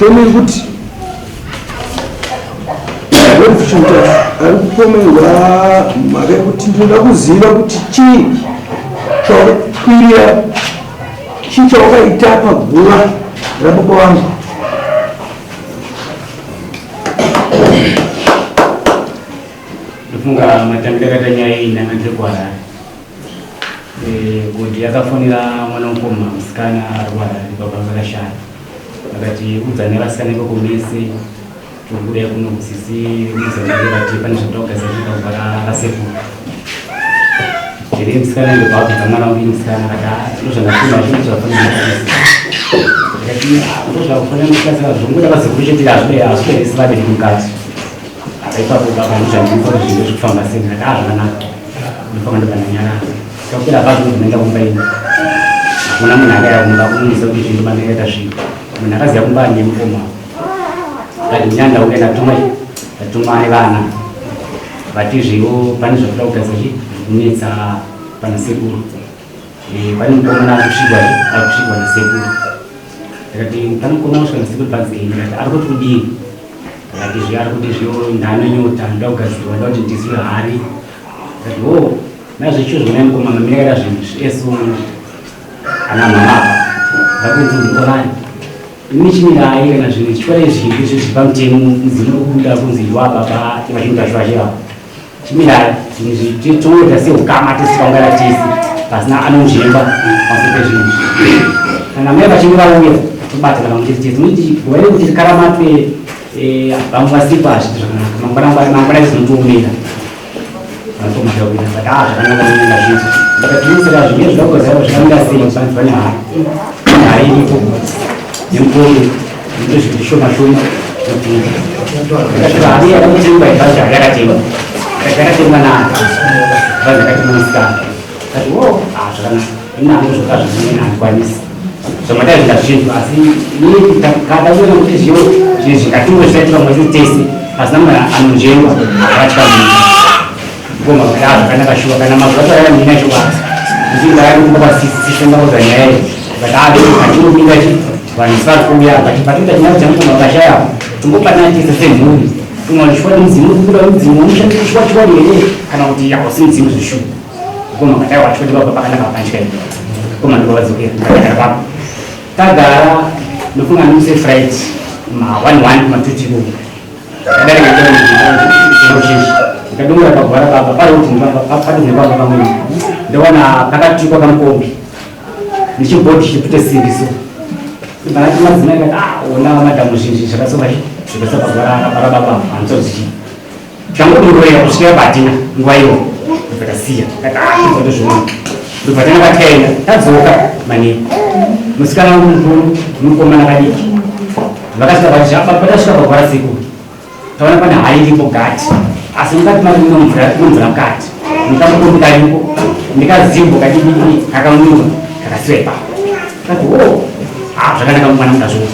Claim iri kuti Rodolphe Chimutatu ari kupomerwa mhaka yekuti ndinoda kuziva kuti chii chawakakwirira, chii chawakaita paguva rababa vangu. Ndofunga matambiro akaita nyaya iyi ndanga ndiri kuHarare. Godi akafonera mwana mukoma musikana ari kuHarare baba vakashaya. Akati udzane vasikana ikoko mese tobuda kuno kusisi muzambique vati pane zvatoda kugadzira zvika kubva rasekuru. Ndiri musikana ndobva abvunza mwana wangu musikana akati ah ndozvandafuna zvinhu zvafanira nasisi. Ndikati ah ndozvakufanira musikana saka zvongoda vazukuru chete hazvide hazvide isi vabereki mukati. Ipapo baba ndozvandinofa kuti zvinhu zvikufamba sei ndikati ah zvakanaka. Ndofamba ndobva ndanyarara. Takwira bhazi ndobva kumba ini. Hakuna munhu akaya kumba kunonisa kuti zvinhu mandakaita zvinhu. Munhu akaziva kumba ane mukoma. Kati nyanda uke ndatuma ndatuma vana. Vati zviwo pane zvakuda kugadzira chi zvikunetsa pana sekuru. Eh, pane mukomana ari kusvikwa ari kusvikwa nasekuru. Ndikati pane mukomana kusvika nasekuru panzi ndikati ari kuti kudii? Ndikati zviyo ari kuti zviyo ndane nyota ndoda kugadzirwa ndoda kuti ndisiwe hari. Ndikati oh nazvicho zvona mukoma mamirira zvinhu zvesu ana mama apa ndakunzi ndikorani ini chimirai kana zvinhu zvichikora izvi izvi zviri pamutemo mudzimu kubuda kunzi iwa baba vachinda zvachirapo chimirai zvinhu izvi toita seukama tese tikaungana tese pasina anonzvemba pamusoro pezvinhu kana mai vachinge vauya tobatana pamwe chete tese nokuti waide kuti tikaramatwe eh, vamwe vasipo hazviti zvakanaka mangwana mangwana tinotoomera Pasina munhu anonzvengwa akatya munhu ngoma kudaro zvakanaka shuwa kana mazuva acho akaya ndina shuwa ndichinga kumba kwasisi sisi ndakuudza nyaya iyi but ave atinopinda chi vanhu vari kuuya but patinoita chinyaya chamukoma vakashaya tingopanana tese semhuri tumwe shuwa mudzimu kubuda mudzimu unoshandisa shuwa shuwa here kana kuti hausi mudzimu zvishuwa ngoma kati aiwa shuwa ndibaba pakanaka pakandya ngoma ndobavadzokera ndakagara papo Tagara ndofunga ndimuse fright ma 1 1 ma 2 chiko. Ndadarika ndozhinji. Ndikadongora pagwara baba pari kuti padonhe baba pamweni. Ndowana pakatukwa kamukombi. Nechibhodhi chipute simbi so. Ndakati madzimai kati ah ona madhamu zhinji zvakasoka zvakasoka pagwara baba handizozivi. Changodongorera kusvikira patina nguva iyo ndobva tasiya tati ah tozvatozviona ndobva tanga takaenda tadzoka manheru musikana wangu mukuru mukomana kadiki vakasvika vati patasvika pagwara sekuru taona pane hari iripo gati asi mukati mari mune mvura mukati nekamukombi karipo nekazimbo kadikidiki kakamwiwa kakasiwa ipapo kati o oh, ah zvakanaka mwana mukazviona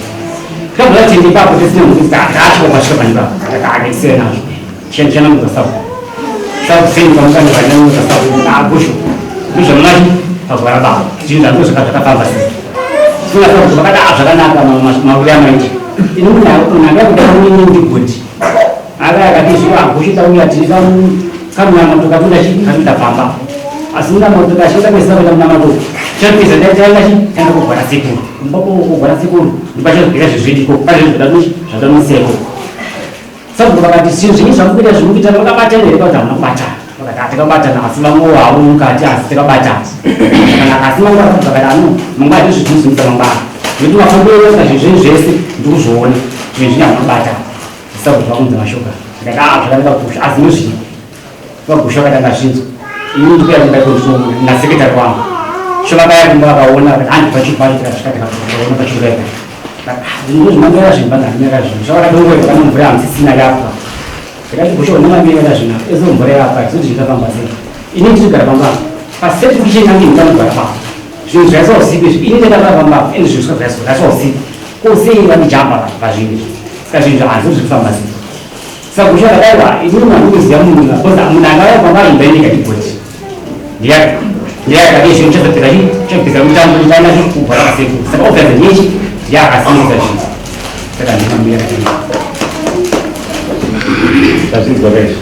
tikabva tatende ipapo tisina mukuti tasvika kwasvika pane ipapo takaaketisiya nazvo chana mukasapo sakuseni pamukani vana mukasapo agusho ndozvamunati pagwara baba zvinhu zvangu zvakafamba sei sina kuti vakada zvakanaka mauri amaita ini munhu akakuda munini ndigoti aka akati zvino agusho tauya tine kamunamato katunda chi katunda pamba asi munamato kashinda kwesa kuita munamato chapisa ndaitanga chi tanga kugwara sekuru kumba kugwara sekuru ndipachazogera zvezvidiko pane zvadamuseko Sabhuku vakati zvinhu zvenyu zvamukuita zviri kuita makabatana here kuti hamuna kubatana vakati hatakabatana asi vamwewo havo mukati asi takabatana zvakanaka asi mangwana vakati ano mangwana ndizvizvinosimisa mangwana nekuti mafambiro ekuita zvinhu zvenyu zvese ndikuzviona zvinhu zvinyu hamuna kubatana sabhuku vakunza mashoka ndikati a zvakanaka kusha asi ndozvii vagusha vakati angazvinzwa ini ndikuya kumba ikoko nasekretary wangu sho vakaya kumba vakaona vakati handi pachuru pacho tikasvika tikaona pachuru paipa ndozvimamira zvinhu vanhamira zvinhu zvavakadongorera kana mvura hamusisina yapa ndikati gusha unamamira zvinhu ezo mvura yapa izoti zvingafamba sei ini ndirigara pamba paseti kitchen yangu indanogara pa zvinhu zvaiswa usiku izvi ini ndakagara pamba ende zvinhu zvaiswa usiku ko sei vandijamba pazvinhu izvi saka zvinhu hazvo zvikufamba sei Saka kushanda daiwa ini mandikuziva munhu because munhu angauya pamba imba inenge achigoti ndiye akati zvinhu chazopedza chi chapedza mutambo chaina chikubva rakasekuru saka obviously nechi ndiye akasimudza zvinhu. Saka ndinamira. Tazvinzwa kaizvi.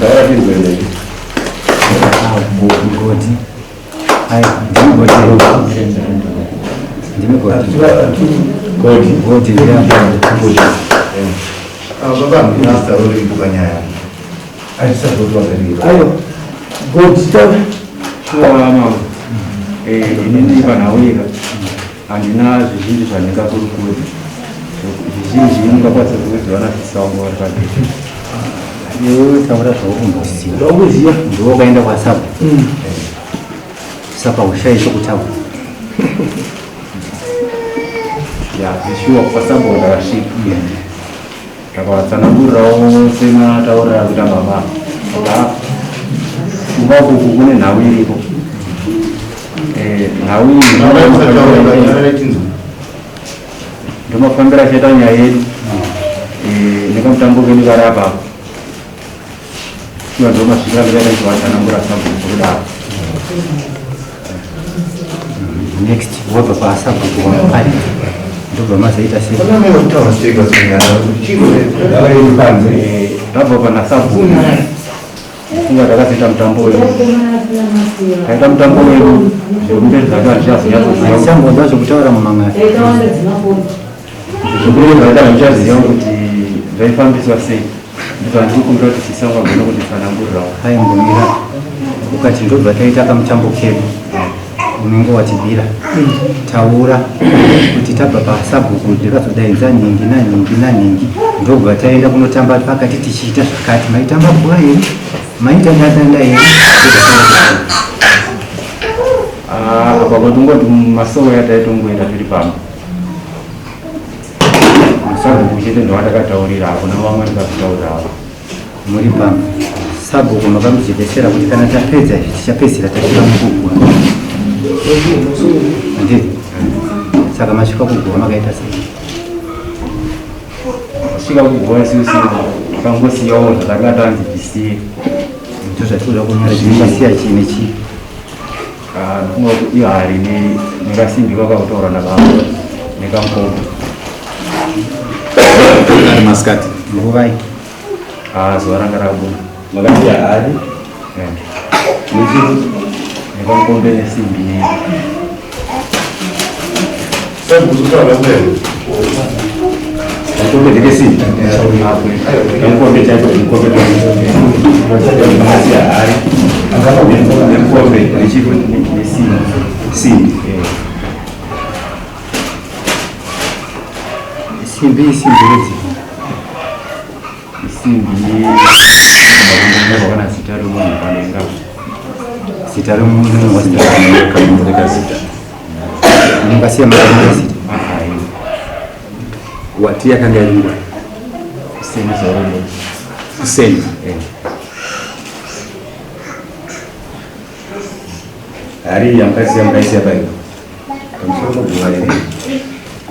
Taura tinzwe ndei. Mugoti. Ai, ndimugoti. Ndimugoti. Godi. Goti Godi. Baba minista uri panyaya. Aisazoti wakarira. Aiwa, godi taura. Shuwa mama. Inini panhauika handina zvizhinji zvandingakurukuri. Zvizhinji mungakwanisa kuziva nasisi vangu vari pagedhi. Iwe taura zvaukumboziva. Zvakuziva. Ndiwe wakaenda kwasabu. Saka ushaishe kutaura. Ya, zvishuwa kwasabu ndakasvika. Ndakavatsanangurirawo semataurira akuita baba. Baba, kumba ukuku kune nhau iriko. Nhau iyi ndomafambiro achaita nyaya yedu. Nekamutambo kedu kari apa. Shuwa ndomasvikira ndakaita chivatsanangura sabhuku kudaro. Next, wabva pasabhuku wapari. Ndobva mazoita sei? Tabva pana sabhuku. Funga takazoita mutambo wedu. Taita mutambo wedu zvekumberi zvake hazvichazonyatsoziva. Handichambonzwa zvekutaura mumang'ari. Zvekumberi zvake hazvichaziva kuti zvaifambiswa sei. Ndizvo handikukumbira kuti sisi vangu vagone kunditsanangurirawo. Aimbomira. Ukati ndobva taita kamutambo kedu. Unenge watibira. Taura kuti tabva pasabhuku ndakazodaidza nhingi nanhingi nanhingi ndobva taenda kunotamba pakati tichiita zvakati. Maitamba bhora here? Maita dadanda here? Apa kwatongoti masowe ataitongoita tiri pamba. Masabhuku chete ndovandakataurira, hakuna vamwe ndikazvitaurirawo. Muri pamba. Sabhuku makamujekesera kuti kana tapedza izvi tichapedzisira tasvika mukugwa. Handiti? Saka masvika kugwa makaita sei? Svika kugwa isusu takangosiyawo zvatanga tanzi tisiye. Ndozvatikuda kunyora chimasiya chii nechii. Ndinofunga kuti ihari nekasimbi kakakutaura nababa nekamukombe. Ari masikati. Nguvai? Zuva ranga rabuda. Makasiya hari nechii? Nekamukombe nesimbi ne Kamukombe ndeke-simbi. Kamukombe chaiko mukombe makasiya hari nemukombe nechii? Nesimbi. Simbi. Simbi isimbi rudzi. Isimbi makungonyorwa kana zita remunhu panenga. Zita remunhu wazita. Kamukombe zita. Mungasiya makanyora zita. Hai. Wati yakanga iri nguva. Kuseni zuva robuda. Kuseni. Hari yamukasiya mukaisiya paipo. Pamusoro paguva here?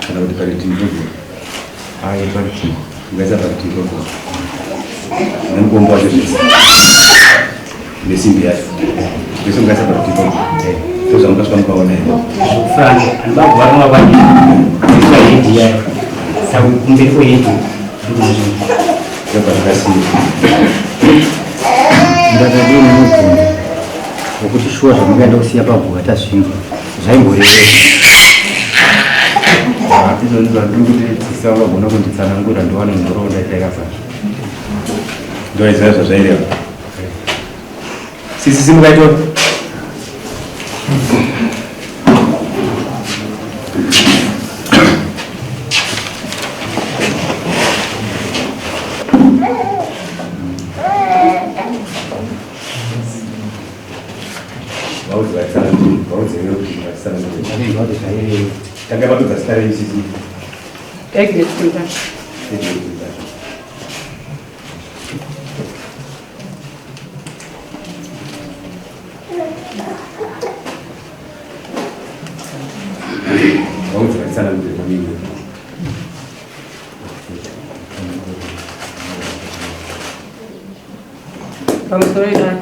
Kana kuti parutivi peguva? Hai, parutivi. Mukaisa parutivi peguva. Nemukombe wacho zvese. Nesimbi yacho. Zvese mukaisa parutivi peguva. Ndozvamukasvika mukaona here? Zvokufamba anobagwa rinova kwandiri hedhi yayo. Saka kumberi kwehedhi ndikuzvinhu. Ndopazvakasiya. Ndakadini mubvunzo wokuti shuwa zvamungaenda kusiya paguva tazvinzwa zvaimborevei? Izvo ndizvo ndiri kuti sisi vangu vagone kunditsanangura ndiwane nhoroondo yachaikazazvo. Ndoiziva zvazvaireva. Sisi simukaito. Vaudze vatsanangure, vaudze iwe kuti vatsanangure. Ndakazwa kuti zvairevei. Tanga vatodza zita renyu sisi. Agnes Kuntasha. Vaudze vatsanangure pamini. Pamusoro idai.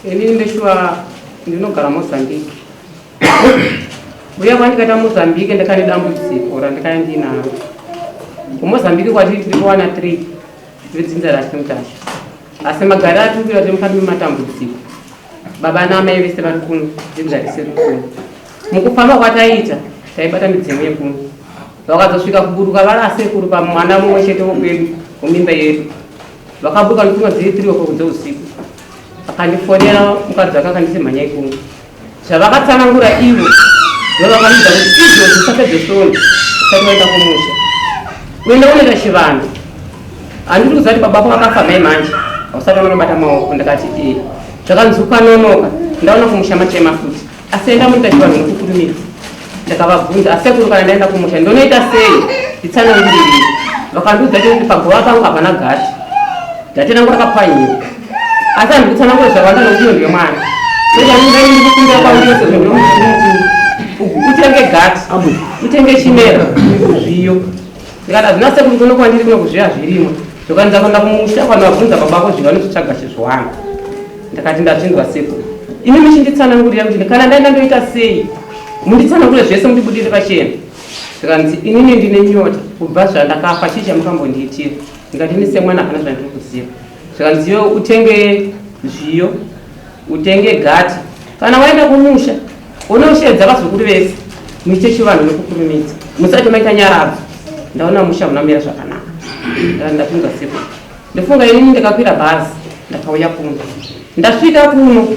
Inini ndeshuwa ndinogara Mozambique. Uya kwandikaita Mozambique ndakane dambudziko randikaya ndinaro. KuMozambique kwatiri tiri kuwana 3 vedzinza raChimutashu. Asi magariro atiri kuita tiri mukati mematambudziko. Baba naamai vese vari kuno, dzinza rese riri kuno. Mukufamba kwataiita taibata midzimu yekuno. Vakazosvika kuburuka vari asekuru pamwana mumwe chete wokwedu wemimba yedu. Vakaburuka ndofunga dziri 3 o'clock dzeusiku. Akandifonera mukadzi wake akanditi mhanyai kuno. Zvavakatsanangura ivo ndovakamuudza kuti izvozvi usapedze svondo usati waenda kumusha. Uenda unoita chivanhu. Handiri kuziva kuti baba vako vakafa mai manje hausati wanonobata maoko. Ndakati ee. Zvakanzi ukanonoka ndaona kumusha machema futi. Asi enda munoita chivanhu nokukurumidza. Ndakavabvunza asekuru kana ndaenda kumusha ndonoita sei nditsanangurirei. Vakandiudza kuti paguva pangu hapana gati. Gati rangu rakapwanyiwa. Asi handiri kutsanangura zvakawanda nokuti iyo ndiyo mwana. Ndikukumbira kwauri sezvo ndiwe mukuru mukuru. Utenge gati, utenge chimera, zviyo. Ndikati hazvina sekuru kuno kwandiri kuno kuzviyo hazvirimo. Zvokanzi kuenda kumusha kwanovabvunza baba vako zviyo vanozvitsvaga chizviwana. Ndakati ndazvinzwa sekuru. Imi muchinditsanangurira kuti kana ndaenda ndoita sei? Munditsanangure zvese mundibudire pachena. Zvikanzi inini ndine nyota kubva zvandakafa chii chamukambondiitira? Ndikati ini semwana hapana zvandiri kuziva. Zvikanzi iwe utenge zviyo, utenge gati. Kana waenda kumusha unosheedza vazukuru vese muite chivanhu nekukurumidza. Musati maita nyaradzo. Ndaona musha unamira zvakanaka. Ndakati ndapinzwa sekuru. Ndofunga inini ndakakwira bhazi ndakauya kuno. Ndasvika kuno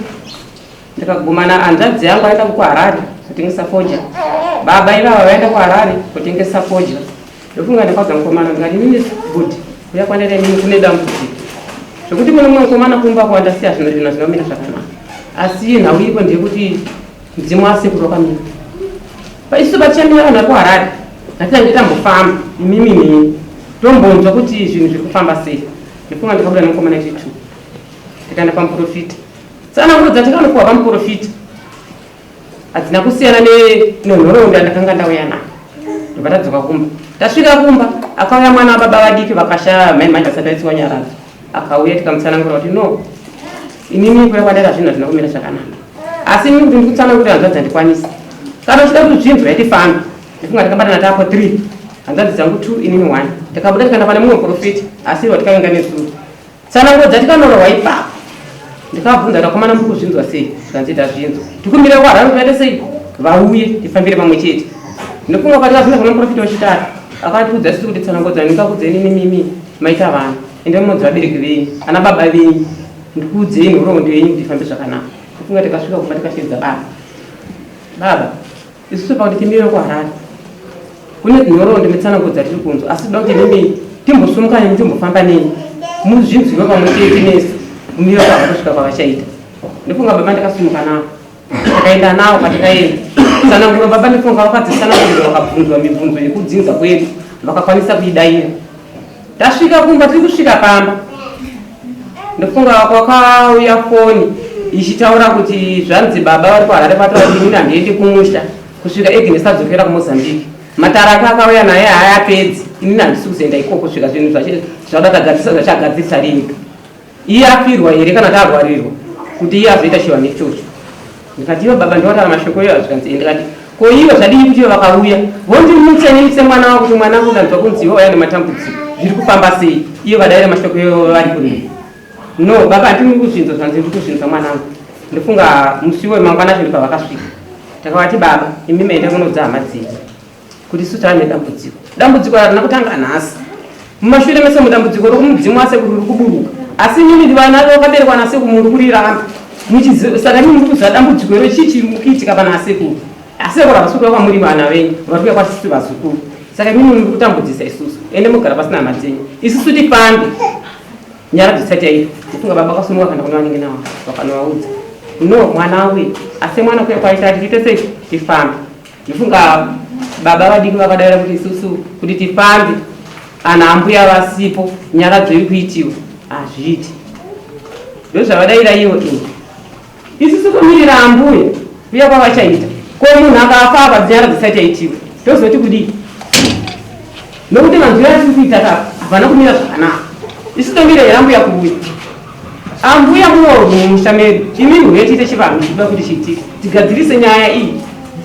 ndikagumana hanzvadzi yangu aenda kuHarare kutengesa fodya. Baba ivava vaenda kuHarare kutengesa fodya. Ndofunga ndakaudza mukomana ndikati inini good kuya kwandaita inini kune dambudziko zvekuti kune mumwe mukomana kumba kwandasiya zvinhu zvinhu zvinomira zvakanaka asi nhau iripo ndeyekuti mudzimu wasekuru wakamira isu vachamira vanhu vari kuHarare ngatitange tambofamba imimi neni tombonzwa kuti zvinhu zviri kufamba sei. Ndofunga ndikabuda nemukomana tiri two tikaenda pamuprofita. Tsananguro dzatakanopuwa pamuprofita hadzina kusiyana nenhoroondo yandakanga ndauya nayo. Ndobva tadzoka kumba. Tasvika kumba akauya mwana wababa vadiki vakashaya mai manje asati aisiwa nyaradzo. Akauya tikamutsanangura kuti no inini kuya kwandaita zvinhu hazvina kumira zvakanaka asi inini kuti ndikutsanangurira hanzvadzi handikwanisi. Kana uchida kuti zvinzwe yatifambe. Ndifunga takabatana tapo 3 hanzvadzi dzangu 2 inini 1. Tikabuda tikaenda pane mumwe profita asi ivo tikavenga nezuro. Tsananguro dzatikanorohwa ipapo. Ndikavabvunza kuti akomana muri kuzvinzwa sei? Zvikanzi tazvinzwa. Tikumbire kwaHarare kuti vaite sei? Vauye tifambire pamwe chete. Ndofunga patikazvinzwa kuna muprofita wechitatu akatiudza isusu kuti tsananguro dzandingakudzei nini mimi maita vana. Endai munodza vabereki venyu, ana baba venyu. Ndikuudzei nhoroondo yenyu kuti ifambe zvakanaka. Ndofunga tikasvika kumba tikasheedza baba. Baba, isusu pakuti timire kuHarare kune nhoroondo netsananguro dzatiri kunzwa asi toda kuti imimi timbosumuka nemi timbofamba nemi muzvinzwiwe pamwe chete nesu kumira kwava kusvika kwavachaita. Ndofunga baba ndakasumuka navo takaenda navo kwatakaenda tsananguro baba ndofunga vakadzitsanangurira vakabvunzwa mibvunzo yekudzinza kwedu vakakwanisa kuidaira. Tasvika kumba tiri kusvika pamba ndofunga kwakauya foni ichitaura kuti zvanzi baba vari kuHarare vataura kuti inini handiendi kumusha kusvika Agnes adzokera kuMozambique. Matara ake akauya naye haayapedzi inini handisi kuzoenda ikoko kusvika zvinhu zvada kagadzirisa zvachagadzirisa rini. Iye afirwa here kana tarwarirwa kuti iye azoita chivanhu ichocho. Ndikati ivo baba ndovataura mashoko iwo zvikanzi ndikati ko ivo zvadii kuti ivo vakauya vondimutsa inini semwana wavo kuti mwana wangu ndanzwa kunzi ivo vaya nematambudziko zviri kufamba sei ivo vadaira mashoko iwo vari kudii. No baba handini kuzvinzwa zvanzi ndiri kuzvinzwa mwanangu. Ndofunga musi iwoyo mangwana acho ndopavakasvika. Takavati baba imi maenda kunoudza hama dzenyu kuti isu tava nedambudziko. Dambudziko harina kutanga nhasi. Mumashure mese mudambudziko rokumudzimu wasekuru riri kuburuka. Asi imimi vana vakaberekwa nasekuru muri kuriramba. Saka imimi muri kuziva dambudziko iro chii chiri kuitika pana asekuru. Asekuru havasi kuuya kwamuri vana venyu, vari kuuya kwasisi vazukuru. Saka imimi muri kutambudzisa isusu. Ende mogara pasina hama dzenyu. Isusu tifambe. Nyaradzo isati yaitwa. Ndofunga baba vakasumuka kana kune vanenge navo vakanovaudza. No mwana auye. Asi mwana kuya kwaita ati tiite sei tifambe. Ndofunga baba vadiki vakadaira kuti isusu kuti tifambe ana ambuya vasipo nyaradzo iri kuitiwa hazviiti. Ndozvavadaira ivo ini. Isusu kumirira ambuya kuya kwavachaita. Ko munhu akafa apa nyaradzo dzisati yaitiwa tozoti kudii? Nokuti manzwiro atiri kuita kapa hapana kumira zvakanaka. Isu tomira here ambuya kuuya? Ambuya munorwa mumusha medu. Imi mhuya tiite chivanhu chikuda kuti chiitike. Tigadzirise nyaya iyi.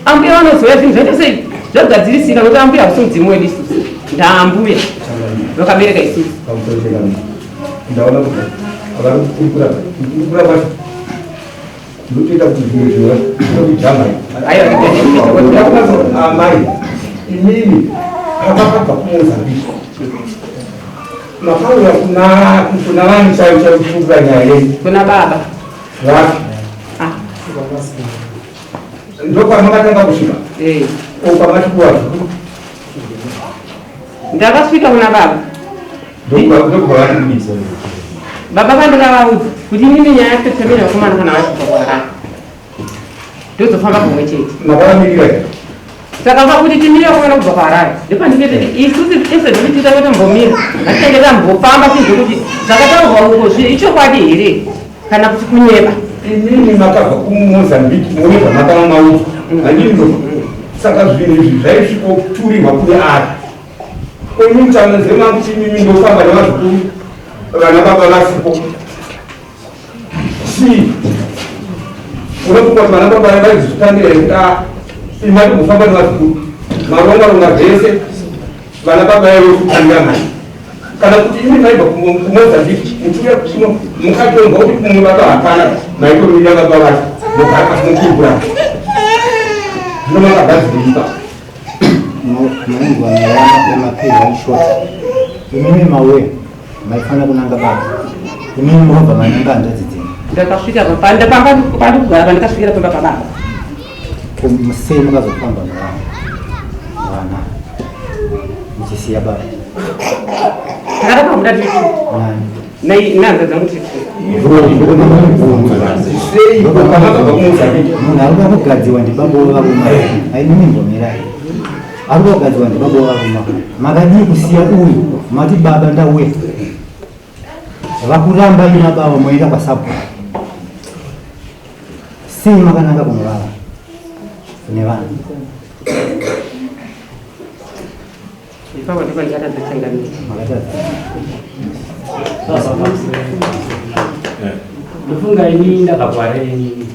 Ambuya vanozouya zvinhu zvaita sei zvagadzirisika nokuti ambuya hausi mudzimu wedu isusu ndaambuya vakabereka isusu. Ndaona kuti vari kukurukura kukurukura kwacho ndotoita kuti zvimwe zvinhu zvinokujamba. Amai imimi pamakabva kuMozambique makauya kuna vani chaivo chaivo kukurukura nyaya yenyu? Kuna baba. Vapi? Ah. Ndokwamakatanga kusvika? Eh. Okwamati kuwazukuru? Ndakasvika kuna baba. Ndokwavari. Baba vandakavaudza kuti inini nyaya yacho temene vakomana kana vachibva kuHarare ndozofamba pamwe chete. Makavamirira here? Saka pakuti timire vakomana kubva kuHarare ndopandiketeti isusu ese zvekuti titange tombomira ngatitange tambofamba tinzwe kuti zvakataurwa uko zvi ichokwadi here kana kuti kunyeba. Imimi makabva kuMozambique mune zvamakanga maudzwa handizvo? Saka zvinhu izvi zvaisvikoturirwa kune ari. Imimi tanze makuti imimi ndofamba nevazukuru vana baba vasipo. Chii? Unofunga kuti vana baba vaizozvitambira here kuti ah imi matimbofamba nevazukuru maronga ronga zvese vana baba vaive kutambira mari kana kuti imi maibva kuMozambique muchiuya kuno mukatonzwa kuti kumwe baba hapana maitomirira baba vacho mogara pasi mokurukura zvino makagadzirisa. Maingwa nyaya yamapihwa short. Imimi mauya maifanira kunanga baba. Imimi mobva mananga hanzvadzi dzenyu. Ndakasvika pamba pandikugara pandakasvikira pamba pababa. Sei makazofamba nevana vana muchisiya baba? Takaramba kuda tiri Nani? Nehanzvadzi dzangu tiri. Sei pamakabva kuMozambique? Munhu ari kuda kugadziwa ndibaba vavaruma. Aimimi mbomirai. Ari kuda kugadziwa ndibaba vavaruma. Makadii kusiya uyu mati baba ndauya. Vakuramba imi baba moenda kwasabhuku. Sei makananga kunovava nevana? Ipapo ndipo ndakatadza changamire. Makatadza. Ndofunga ini ndabva kuHarare ini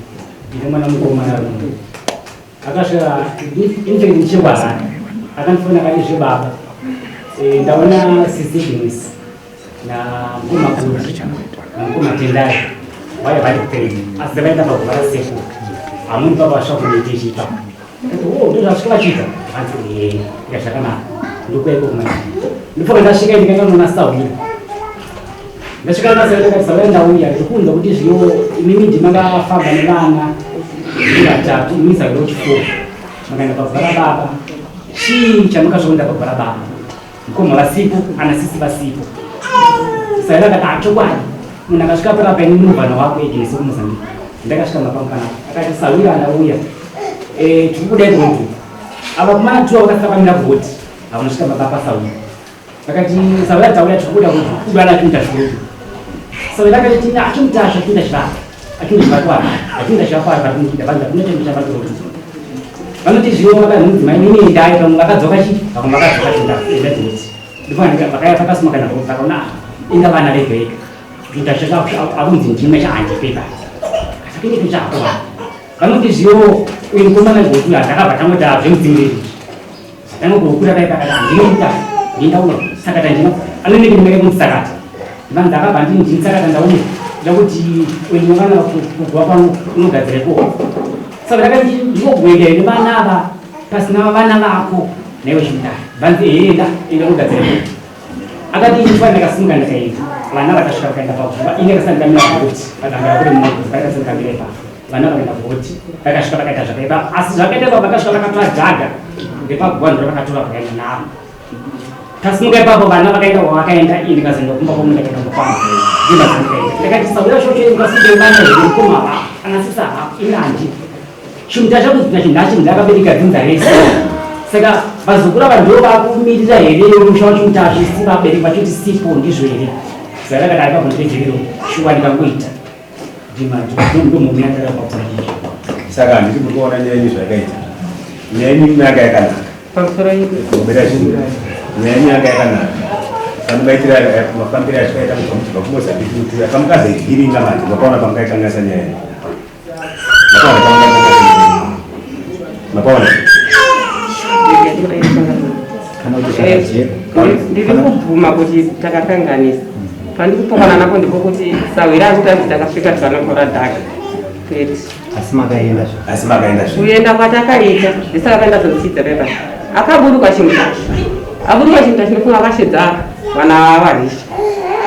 ndine mwana mukomana ari kuno. Akasvika infact ndichiri kuHarare akandifonera akati zvebaba ndaona sisi Agnes na mukoma Kuti na mukoma Tendai vaya vari kupenyu asi vaenda paguva rasekuru hamuni baba vasvika kunoita ichipa. Oh, ndozvasvika vachiita hanzi ee ika zvakanaka ndokuyaiko kumai ndofunga ndasvika ndikanga sahwira ndasvika nasahwira ndakati sahwira ndauya ndikuunza kuti zviyo imimi ndimakafamba nevana vatatu imimi sahwira wechifo makaenda paguva rababa chii chamakazvoenda paguva rababa mukoma vasipo ana sisi vasipo sahwira akati achokwadi munhu akasvika panapa ini mubvana wako Agnes wekuMozambique ndakasvika mapampanapa akati sahwira ndauya tiri kudai kurutu ava kumana tuwa vakasakamira bhoti avanosvika baba pasahwira vakati sahwira tauya tiri kuda kuti kudana achimuta zvikuru sahwira akati tina achimutasha achimuta chivaka achimuta chivakwara achimuta chivakwara vari kumuita vanhu vakunoita mucha vanhu rotu vanoti zviyo vakanzi mudzimai nini ndai vamwe vakadzoka chi vamwe vakadzoka chinda enda dzoti ndifana vakaya vakasuma kana vakaona inga vana vega vega kuita akunzi ndime chahandipepa saka ine chako vanoti zviyo uyu mukomana gotu ndakabva tangoti azvemudzimu izvi tanga kukura kai pakati handinoita ndindaona sakata ndino anonenge ndimeke kundisakata vanhu ndakabva ndini ndinisakata ndauya ndakuti uyu mwana kugwa pano unogadzira ikoko saka ndakati ndinogwenda here vana ava pasina vana vako naiwe chimudaro vanzi enda enda unogadzira ikoko akati ndifana ndakasimuka ndakaenda vana vakasvika vakaenda paguva ini ndakasara ndakamira bhoti padanga kuri munhu ndakasara ndakamira ipapo vana vakaenda bhoti vakasvika vakaita zvakaipa asi zvakaita ipapo vakasvika vakatora dhaga repaguva ndiro vakatora vakaenda naro tasimuka ipapo vana vakaenda kwavakaenda ini ndikazoenda kumba kwangu ndakaenda kufamba ndikazoenda ndakati sauya shocho ndikasimuka vana here mukoma va ana sisa ini handi chinhu chachakudzina chinhu hachi ndakabereka dzinza rese saka vazukuru ava ndo vakumirira here musha wacho kuti hazvisi vabereki vachoti sipo ndizvo here saka rakadai ipapo ndiregerero shuwa ndikangoita saka handisi muri kuona nyaya yenyu zvakaita nyaya yenyu yanga yakanaka pamusoro chinhu nyaya yenyu yanga yakanaka panomaitira mafambiro azvikaita kubva muchibva kuMozambique kuti pamukazoivhiringa manje makaona pamukaikanganisa nyaya yenyu makaona pamukaikanganisa nyaya yenyu. Mapaona? Ndiri kubvuma kuti takakanganisa. Pandiri kupokana napo ndipo kuti sahwira ari kuti takasvika tikanotora dhaka. Kwete. Asi makaenda zve. Asi makaenda zve. Kuenda kwatakaita ndisaka pandazotsidza pepa. Akaburuka chimutasha. Aburuka chimutasha ndofunga akashedza vana varisha.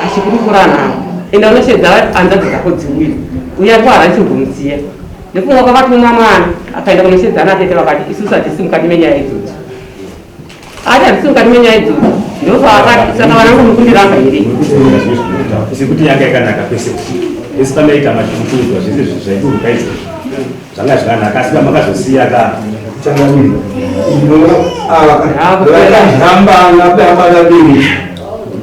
Achikurukura navo. Enda unoshedza hanzvadzi dzako dziuye. Uya kwara chimbomusiya. Ndofunga kwakatumwa mwana akaenda kunoshedza ana tete vakati isusu hatisi mukati menyaya idzodzo. Ati hatisi mukati menyaya idzodzo. Ndopaakati saka vana vangu mukundiramba here? Sekuti yanga yakanaka kwese pese pamaita machikukudzwa zvese zvaiburuka izvo zvanga zvakanaka asi pamakazosiya ka Changamire, vakazhambana baba vaviri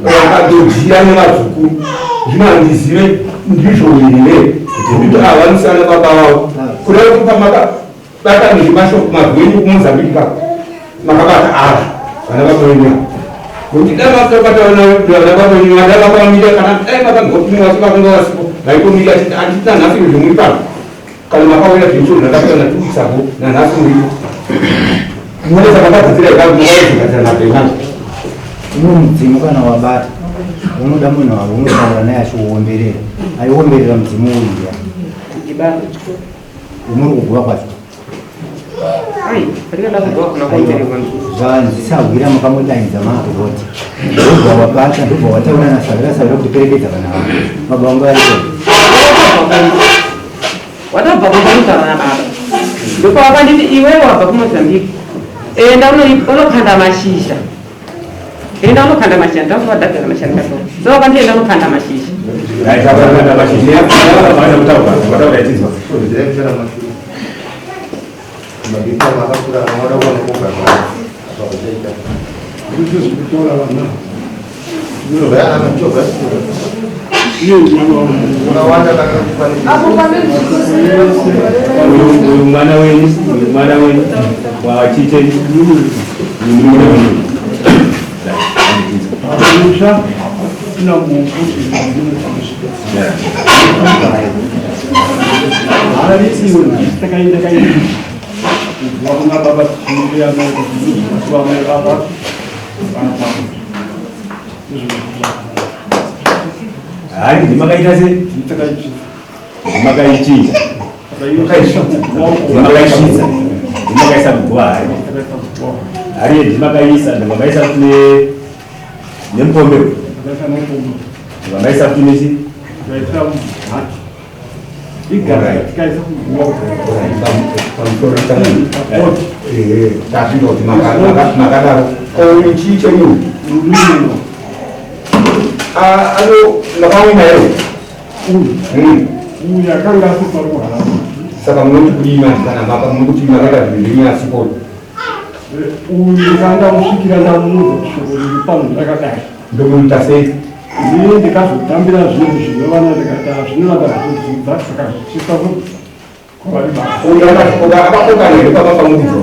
vakadodzira nevazukuru zvino handizive ndizvo here kuti havanisana baba vavo kuda kuti pamakabata nezvemashoko mazwi enyu kumozambiki kako makabata ava vana baba venyu ava nokuti dai makabata vana baba venyu ava dai makavamira kana dai makangopiwa asi vakanga vasipo vaikomira handiti nanhasi zvemuri pano Kana makauya zvinhu zvakapera natukisapo nanhasi muripo. Muone zvakagadzira ipapo makazogadzira mabhemanje. Umwe mudzimu kana wabata unoda munhu wavo unotaura naye achiuomberera aiomberera mudzimu uyu Ndibaba. umuri kuguva kwacho Ai, ndinoda kuguva kuna kuombererwa. Zvanzi sahwira makamudaidza maakuvoti ndobva wabata ndobva wataura nasahwira sahwira kuti perekedza vana vako baba vangu variko Watobva kumba unotaura nababa. Ndopawakanditi iwewe wabva kuMozambique. Enda unokanda mashizha. Enda unokanda mashizha, ndakava dhagara mashizha ndikatora. So wakanditi enda unokanda mashizha. Uyu mwana wenyu, uyu mwana wenyu wachiche murume wenyu. Hari ndimakaita sei? Ndimakaichinja. Ndimakaisvitsa. Ndimakaisa muguva hari. Hari ndimakaisa, ndimakaisa kune nemukombe. Ndimakaisa kune chi? Tazvinoti makadaro chii chenyu ano makaona here uyu akanga asipo kuharare saka munoti kudii manje kana maka munoti makaita zvinhu zvenyu asipo uyu ndanga musvikira ndamuudza shoko riri pano ndakadai ndokuita sei Ini ndikazotambira zvinhu zvinovana ndikati hazvinoramba zvichidzidza saka zvichiisa kwavari baba. Uyu akapokana here papa pamudzo?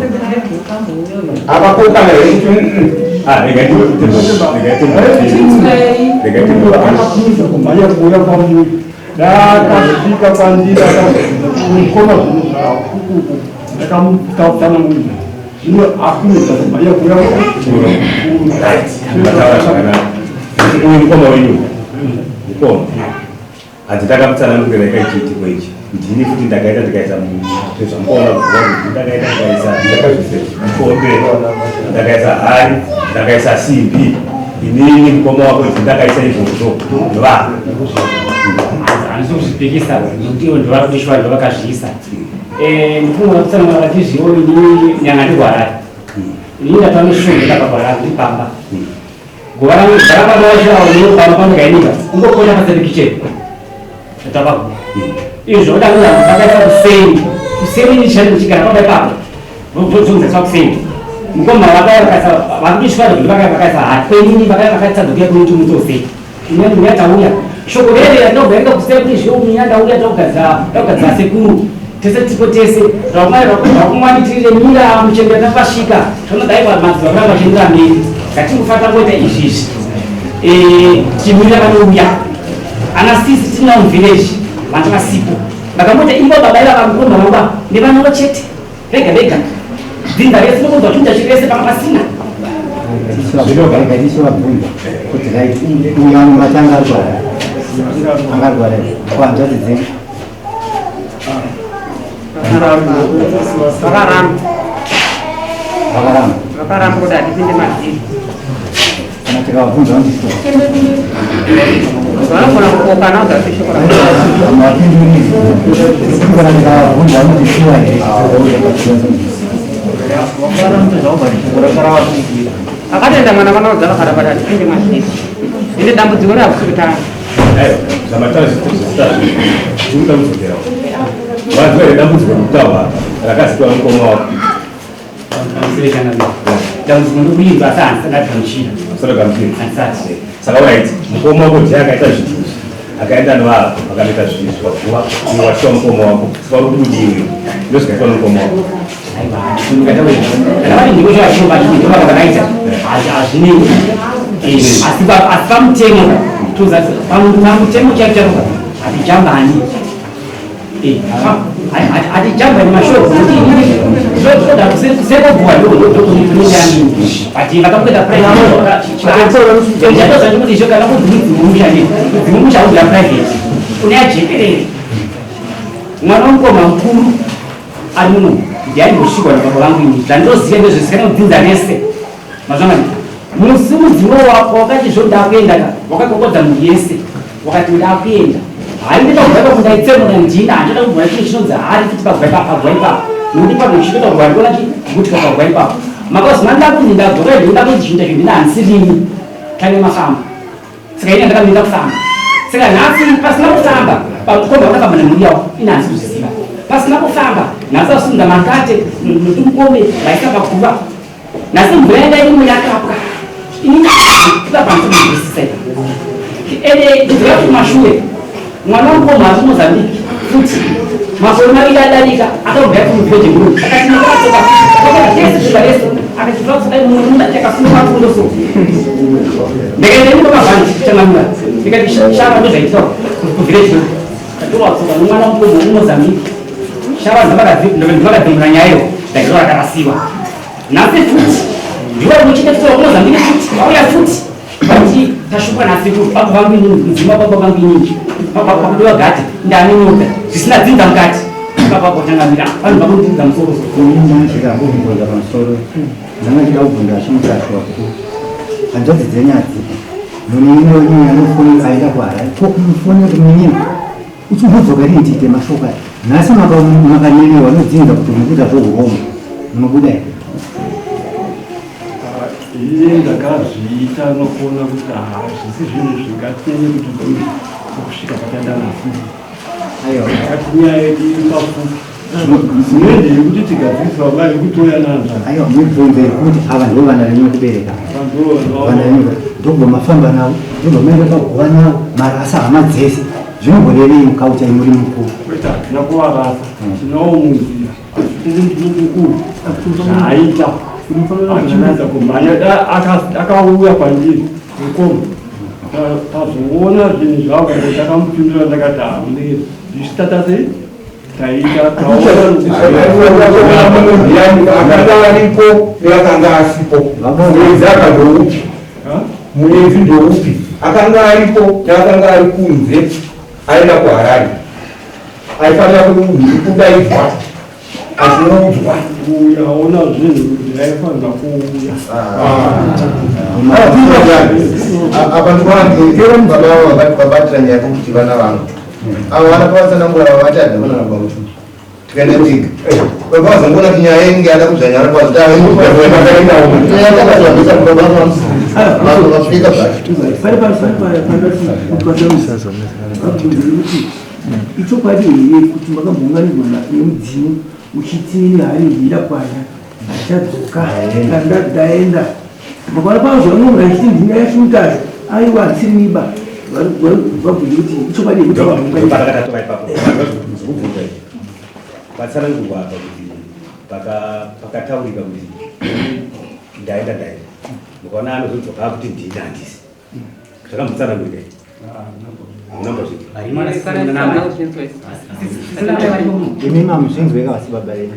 Akapokana here kuti Ah, rega rega Akakurumidza kumhanya kuuya kwamuri. Ndakasvika kwandiri akakoma zvinhu zvakukuku ndakamutsanangurira. Zvino akurumidza kumhanya kuuya Right. Mataura zvakanaka. Uyu mukoma wenyu. Mukoma. Hanzi ndakamutsanangurira ikaichiitiko ichi. Ndini futi ndakaita ndikaisa zvamukaona kuguva kuti ndakaita ndikaisa mukombe, ndakaisa hari, ndakaisa simbi. Inini mukoma wako ndini ndakaisa izvozvo. Va. Handisi kuzvipikisa nekuti ivo ndovakudishwa ndovakazviisa. Ndikuona kutsanangura vachizviwo inini nyanga ndirwarari. Inini ndatova neshungu ndakagwara ndiri pamba. Guva rangu rababa vacho avo ndinopamba pandakainika kungokonya paseri kitchen. Ndatova guva. Izvo zvokuda kuda vakaisa kuseni. Kuseni ndichishanda ndichigara pamba ipapo. Vodzonzeswa kuseni. Mukoma vakauya vakaisa vakudishwa kuti vakauya vakaisa hari. Kwenini vakauya vakaisa dzokuya kunoiti mutose. Inyaya munya tauya. Shoko rere ratinogaika kuseni kuti zviyo munya ndauya tokugadzira tokugadzira sekuru. Tese tipo tese. Rakumai rakumwani tiri mira muchembera tapasvika. Tinodai kwa mazuva kuramba chiendera mberi. Ngatingofata ngoita izvi izvi. Eh chimira vanouya. Ana sisi tina mu village vanhu vasipo. Vakamboita ivo baba ivava mukoma vangu nevana chete. Vega vega. Dzinza rese ndokunzwa chinhu chacho rese panga pasina. Zvinogaigaitisovabvunza kuti right uyu anomati angarwara angarwara ko hanzvadzi dzenyu Vakaramba. Vakaramba. Vakaramba kuti hatipinde maziri. Kana tikavabvunza vanoti Vanogona kupokana uzati shoko mapinduriri kana tikavabvunza vanoti shuwa here. Akatoenda mwana vanaudza vakaramba kuti hatipinde maziri. Ende dambudziko rehakusi kutanga. Zvamataura zvisitazvo tiri kuda kudzokerawo waziva here dambudziko rikutaurwa rakazitwa mukoma wako? Dambudziko ndokuinzwa asi handisati ndagamuchira. Usati wagamuchira? Handisati. Saka right, mukoma wako ndiye akaita zvinhu izvi, akaenda nevavo vakanoita zvinhu izvi paguva, iwe wachiwa mukoma wako, saka uri kuti udiwe ndozvikaitwa nomukoma wako? Kana vari ndiko chavachino ndiko vakaita hazvinei, asi asi pamutemo toza pamutemo chaipo chaipo hatijambani, hatijambani mashoko zvoda kusekobhuwa ndokunyanini, but vakakuita private izvo kana kudzimumusha dzimumusha hauzira private une ajekerere. Mwana womukoma mukuru ari muno ndiaimbosvikwa nababa vangu ini zvandinoziva ndezvesikana kudzinza rese mazvamani. Musi mudzimu wako wakati zvo ndakuenda ka, wakakokodza mhuri yese wakati ndakuenda hainde pagwa ipapo, ndaitsemura ndina handichada kubvura chinhu chinonzi hari futi pagwa ipapo, pagwa ipapo nokuti pano uchitoita kugwa ndikuona chigutika pagwa ipapo. Makazi mandakunzi ndadzoka ndinoda kunzi chinhu chacho ndina handisirini tane mafamba. Saka ini ndakamirira kufamba, saka nhasi pasina kufamba pamukomba vakafamba nemhuri yavo, ini handisi kuzviziva. Pasina kufamba nhasi vasunga makate notumukome vaisa paguva, nhasi mvura yanga irimo yakapwa. Ini ipapanzisisa ende ndiziva kuti kumashure mwana wamukoma ari kuMozambique futi makore 2 adarika akabva kumuvillage group akati ndakatsoka akapfeka tese zviba rese akati totsoka mumwe munhu achakasunga mafundo so ndikaenda ini kwakavhani changamira ndikati shava ndozvaitika kuvillage group katowatsoka nomwana wamukoma wekuMozambique shava ndovakadzimura nyaya iyo ndakiro rakarasiwa. Nhasi futi ndiwo muchite futi wakuMozambique futi vauya futi vati tashukwa nhasi kuti baba vangu inini mudzima baba vangu inini pakudiwa gati ndane nyoka zvisina dzinza mukati baba kotangamira vanhu vakundidza musoro. Ndachida kubvunza pamusoro, ndanga chida kubvunza chimutashu kuti hanzvadzi dzenyu hadzipo, munin'ina wenyu anofonera aenda kuHarare ko kumufonera kuti munin'ina uchimhodzoka rini tiite mashoko aya? Nhasi makanyerewa nodzinza kuti munokuita zvourombo munobuda here? Iye ndakazviita nokuona kuti hazvisi zvinhu zvingatinye kuti kusvika pataenda nhasi. Aiwa. Kati nyaya yedu iri pafupi zvinoende yekuti tigadzirisa vana yekutoya nanzva. Aiwa, mibvunzo yekuti ava ndo vana venyu vekubereka, vana venyu ndobva mafamba navo, ndobva maenda paguva navo marasa hama dzese, zvinomborevei mukaucha imuri mukuru? Kwete, hatina kuvarasa, tinawo munzira mukuru zvaaita achiedza kumhanya akauya kwandiri mukoma tazoona zvinhu zvavo ndakamupindura ndakati hamunei zvichitata sei taita. Akanga ariko neakanga asipo, muenzi akandoupi? Muenzi ndoupi? Akanga aripo neakanga ari kunze aenda kuHarare aifanira kudaidzwa achiudzwa. Uyaona zvinhu kuti aifanira kuuya. Apa ndikuona baba vavo vabatira nyaya yekuti vana vangu avo vana pavatsanangura vavati hadavana nababa kuti tikaenda tiga baba vazongoona kuti nyaya inenge yada kudzvanyara kwazvitaakazvabvisa baba vasvika zvacho. Kuti ichokwadi here kuti makambounganidzwa nemudzimu uchiti hari ndinda kwanya achadzoka kana ndaenda makaona pazvanomura achiti ndinda yachimutashu aiwa handisiriba vabvunze kuti ichokwadi here kuti makambounganidzwa? Parakatova ipapo zvekubvunza izvi patsanangurwa apa kuti pakataurika kuti ndaenda ndaenda mukaona anozodzoka akuti ndini handisi zvakambotsanangurika Imi mamuzvinzweka vasi baba venyu.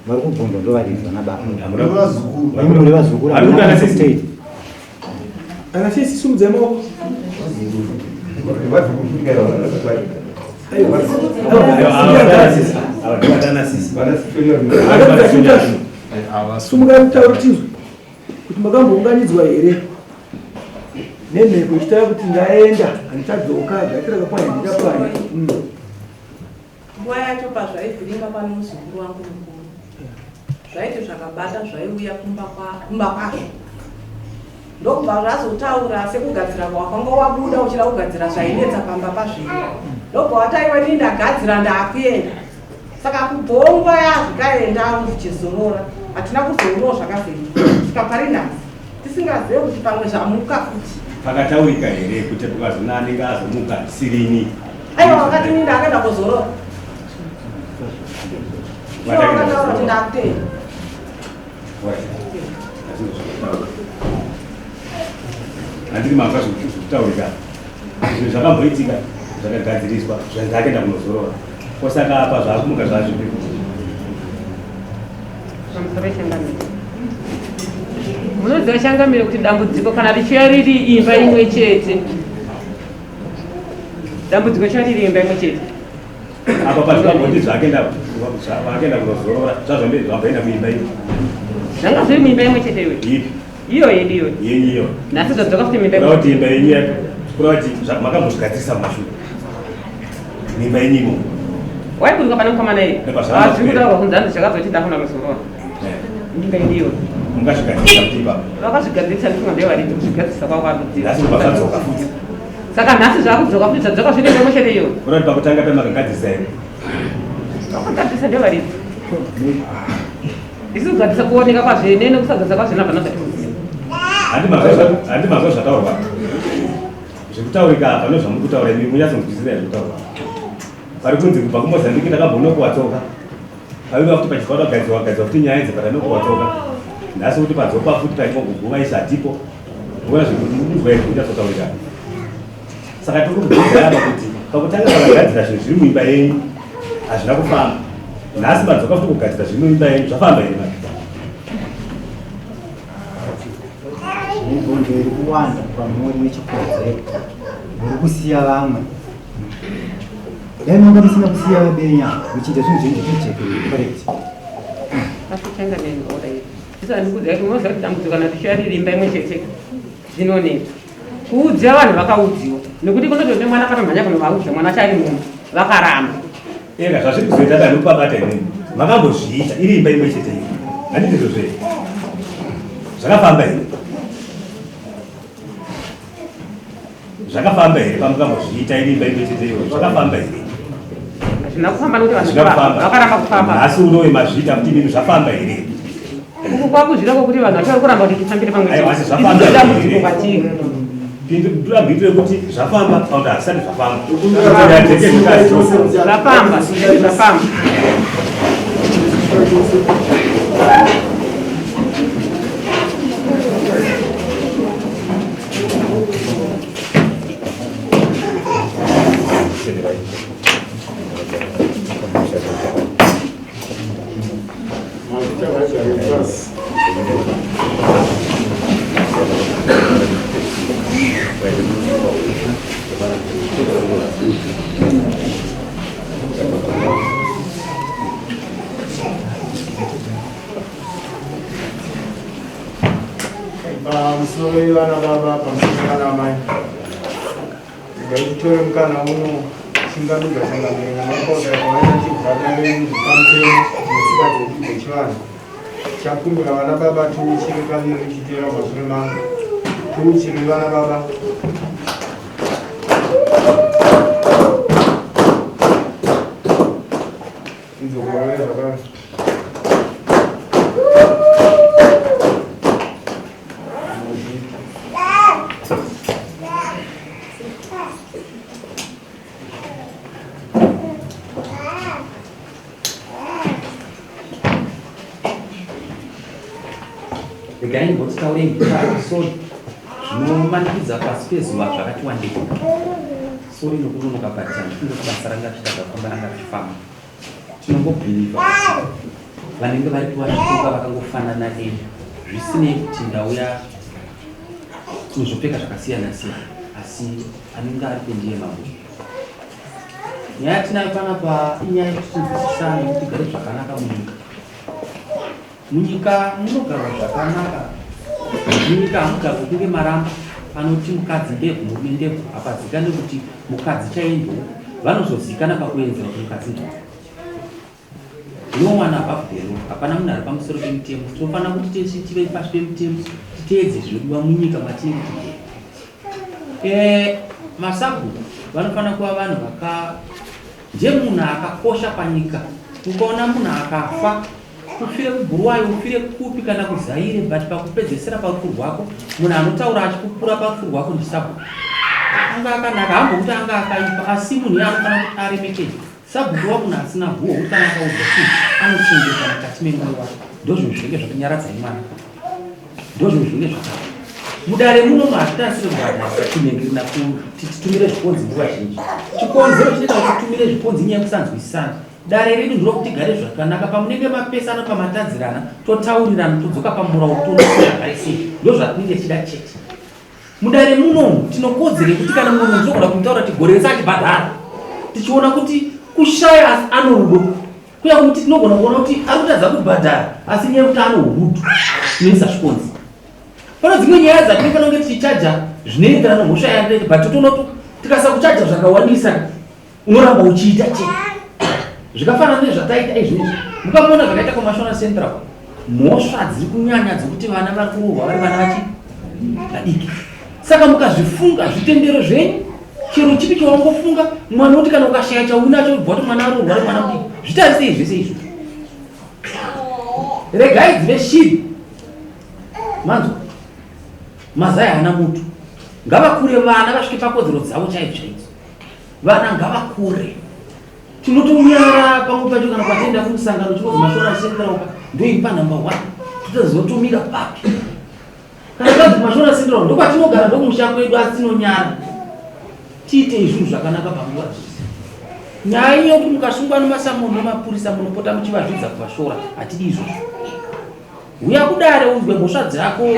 Vari kubvunzwa ndovaridzi vana baba. Vazukuru. Imi muri vazukuru. Ari kuda sisi. Ana sisi sumudzai maoko. Sumukai mutauro tinzwe kuti makambounganidzwa here nemhepo ichitaura kuti ndaenda handichadzoka ndaitira kapwanya ndichapwanya. Nguva yacho pazvaivhiringa pane muzukuru wangu mukuru zvaiti zvakabata zvaiuya kumba kwazvo ndokubva zvazotaura sekugadzira kwawakanga wabuda uchida kugadzira zvainetsa pamba pazviri ndobva wataiwa ini ndagadzira ndakuenda saka kubvawo nguva yazvikaenda zvichizorora hatina kuzoonawo zvakazoitwa kusvika pari nhasi tisingazive kuti pamwe zvamuka futi. Pakataurika here kuti pakazona anenge azomuka ndisirini? Aiwa wakati ini ndakaenda kuzorora. Wakataura kuti ndakutenda. Handiri manga zvekutaurika zvinhu zvakamboitika zvakagadziriswa zvandakaenda kunozorora kosaka apa zvakumuka zvazvipi. Munoziva changamire kuti dambudziko kana richiuya riri imba imwe chete, dambudziko chiuya riri imba imwe chete. Apa pazvikamboti zvakaenda vakaenda kunozorora zvazvambe zvamboenda muimba iyo. Zvanga zviri muimba imwe chete iwe. Ipi? Iyo yedu iyo. Yenyu iyo. Nhasi zvadzoka futi muimba imwe. Kuti imba yenyu yacho. Kureva kuti makambozvigadzirisa mumashure. Muimba yenyu imomo. Waiburuka pane mukomana iye. Hazviri kutaurwa kunzi hanzi chakazoti ndafuna kuzorora. Imba yedu iyo. Mungazvigadzirisa kuti ipapo. Vakazvigadzirisa ndifunga ndiye varidzi kuzvigadzirisa kwavo kwakudzira. Nhasi kubva zvadzoka futi. Saka nhasi zvakudzoka futi zvadzoka zviri imwe chete iyo. Kureva kuti pakutanga pemakagadzirisa here? Vakagadzirisa ndiye varidzi. Isu kugadzirisa kuoneka kwazvene nekusagadzirisa kwazvene hapana zvatinoziva. Handi mazwa zvataurwa. Zvekutaurika apa nezvamuri kutaura imi munyatsonzwisisa zvekutaurwa. Pari kunzi kubva kuMozambique ndakambonokuwa tsoka. Paiva kuti pachibva pagadzirwa gadzirwa futi nyaya idzi patanokuwa tsoka. Nhasi kuti padzoka futi paingoguguva isi hatipo. Muona zvekuti here kunyatsotaurika. Saka tiri kubvunza apa kuti pakutanga pakagadzira zvinhu zviri muimba yenyu hazvina kufamba. Nhasi madzoka futi kugadzira zviri muimba yenyu zvafamba here manje? Mibvunzo iri kuwanda kwamuri nechikonzero muri kusiya vamwe. Dai manga musina kusiya vabenya muchiita zvinhu zvenyu zvijeke correct. Asi changamire ora iyi. Isu andikuudza kuti unoziva kuti dambudziko kana richiuya riri imba imwe chete zvinonetsa. Kuudzira vanhu vakaudziwa nekuti kunototi mwana akatomhanya kunovaudza mwana achari munhu vakaramba. Ega zvazviri kuzoita dai mupabata imimi. Makambozviita iri imba imwe chete iyi. Handiti ndizvo here? Zvakafamba here? Zvakafamba here pamukambozviita iri imba imwe chete iyoyo? Zvakafamba here? Hazvina kufamba nekuti vanhu vakaramba kufamba. Nhasi unowe mazviita kuti imimi zvafamba here? Uku kwakuzvira kwokuti vanhu vacho vari kuramba kuti tifambire pamwe chete. Asi zvafamba here? Dambudziko kwatiri. Pindura mhinduro yekuti zvafamba kana kuti hazvisati zvafamba. Zvafamba, zvafamba. Pamusoro vana baba, pamusoro vana amai, regai titore mukana uno chingamidza changamire namakota kwavaita chibvata venyu zvepamutemo netsika dzedu dzechivanhu. Chakumbira vana baba tiuchire kaviri tichiteera mashure mangu. Tiuchire vana baba. Idzokorore zvakare. Regai ndimbotitaurei pamusoro zvinomanikidza pasi pezuva zvakati wandei. Sori nokunonoka but handifunge kuti basa ranga richida zvafamba ranga richifamba. Tinongobhilivha kuti Vanenge varipo vachitonga vakangofanana neni, zvisinei kuti ndauya muzvopfeka zvakasiyana siyana, asi anenge aripo ndiye mambo. Nyaya yatinayo panapa inyaya yekuti tinzwisisane kuti tigare zvakanaka munyika. Munyika munogarwa zvakanaka. Munyika hamugarwe kunge maramba anoti mukadzi ndebvu murume ndebvu hapazikane kuti mukadzi chaiye ndoupi. Vanozozikana pakuenzera kuti mukadzi ndoupi. No one above the law. Hapana munhu ari pamusoro pemutemo. Tinofanira kuti tese tive pasi pemutemo titeedze zvinodiwa munyika matinenge tigere. Eh, masabhuku vanofanira kuva vanhu vaka ndiye munhu akakosha panyika. Ukaona munhu akafa Ufire kuBhuruwayo, ufire kupi kana kuZaire but pakupedzesera parufu rwako munhu anotaura achipupura parufu rwako ndisabhuku. Anga akanaka hambokuti anga akaipa asi munhu iye anofanira kuti aremekedzwe. Sabhuku wa munhu asina guhwa kuti kana akaudzwa chinhu anochengeta mukati memoyo wake. Ndozvinhu zvinenge zvakunyaradzai mwana. Ndozvinhu zvinenge zvakadaro. Mudare muno hatitarisire kubhadharisa chinenge na kuti titumire zvikonzi nguva zhinji. Chikonzero chinoita kuti titumire zvikonzi inyaya yekusanzwisisana. Dare redu ndiro tigare zvakanaka pamunenge mapesana pamatadzirana totaurirana todzoka pamurawo tonoagare sei ndozvatinenge tichida chete mudare munomu tinokodzero yekuti kana mumwe munhu tinogona kumutaura kuti gore rese achibhadhara tichiona kuti kushaya asi ano rudo kuya kuti tinogona kuona kuti ari kutadza kubhadhara asi nyaya yekuti ano urudu tinoisa zvikonzi pane dzimwe nyaya dzatinofanira kunge tichichaja zvinoenderana nemhosva yanoita but totoona tikasakuchaja zvakawandisa unoramba uchiita chete zvikafanana nezvataita izvezvi mukamona zvakaita kwamashona central mhosva dziri kunyanya dzekuti vana vari kurohwa vari vana vachi vadiki saka mukazvifunga zvitendero zvenyu chero chipi chawangofunga mwana kuti kana ukashaya chaunacho ubva kuti mwana arohwa ari mwana mudiki zvitarisei zvese izvo regai dzive shiri manzwa mazai haana mutu ngavakure vana vasvike pakodzero dzavo chaidzo chaidzo Vana ngavakure. Tinotonyara pamwe pacho kana kwatienda kumusangano chinonzi Mashona Central ka ndoiri panumber one totozotomira papi kana kwanzi kuMashona Central ndokwatinogara ndokumusha kwedu asi tinonyara. Tiitei zvinhu zvakanaka panguva dzose. Nyaya iyo kuti mukasungwa nemasamono nemapurisa munopota muchivazvidza kuvashora hatidi izvozvo. Huya kudare unzwe mhosva dzako.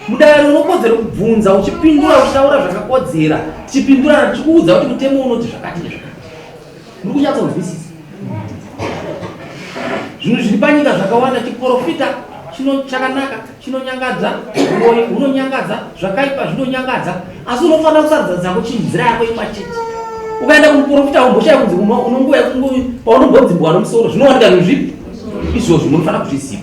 Mudare unokodzero kubvunza uchipindura uchitaura zvakakodzera tichipindurana tichikuudza kuti mutemo unoti zvakati nezvakati. Muri kunyatsonzwisisa zvinhu zviri panyika zvakawanda. Chiporofita chino chakanaka chinonyangadza, uroyi hunonyangadza, zvakaipa zvinonyangadza, asi unofanira kusarudza dzako chinzira yako imwe chete. Ukaenda kumuporofita umboshaya kunzi unonguva paunombodzimbwa nomusoro zvinowanika zvinhu zvipi izvozvo munofanira kuzviziva.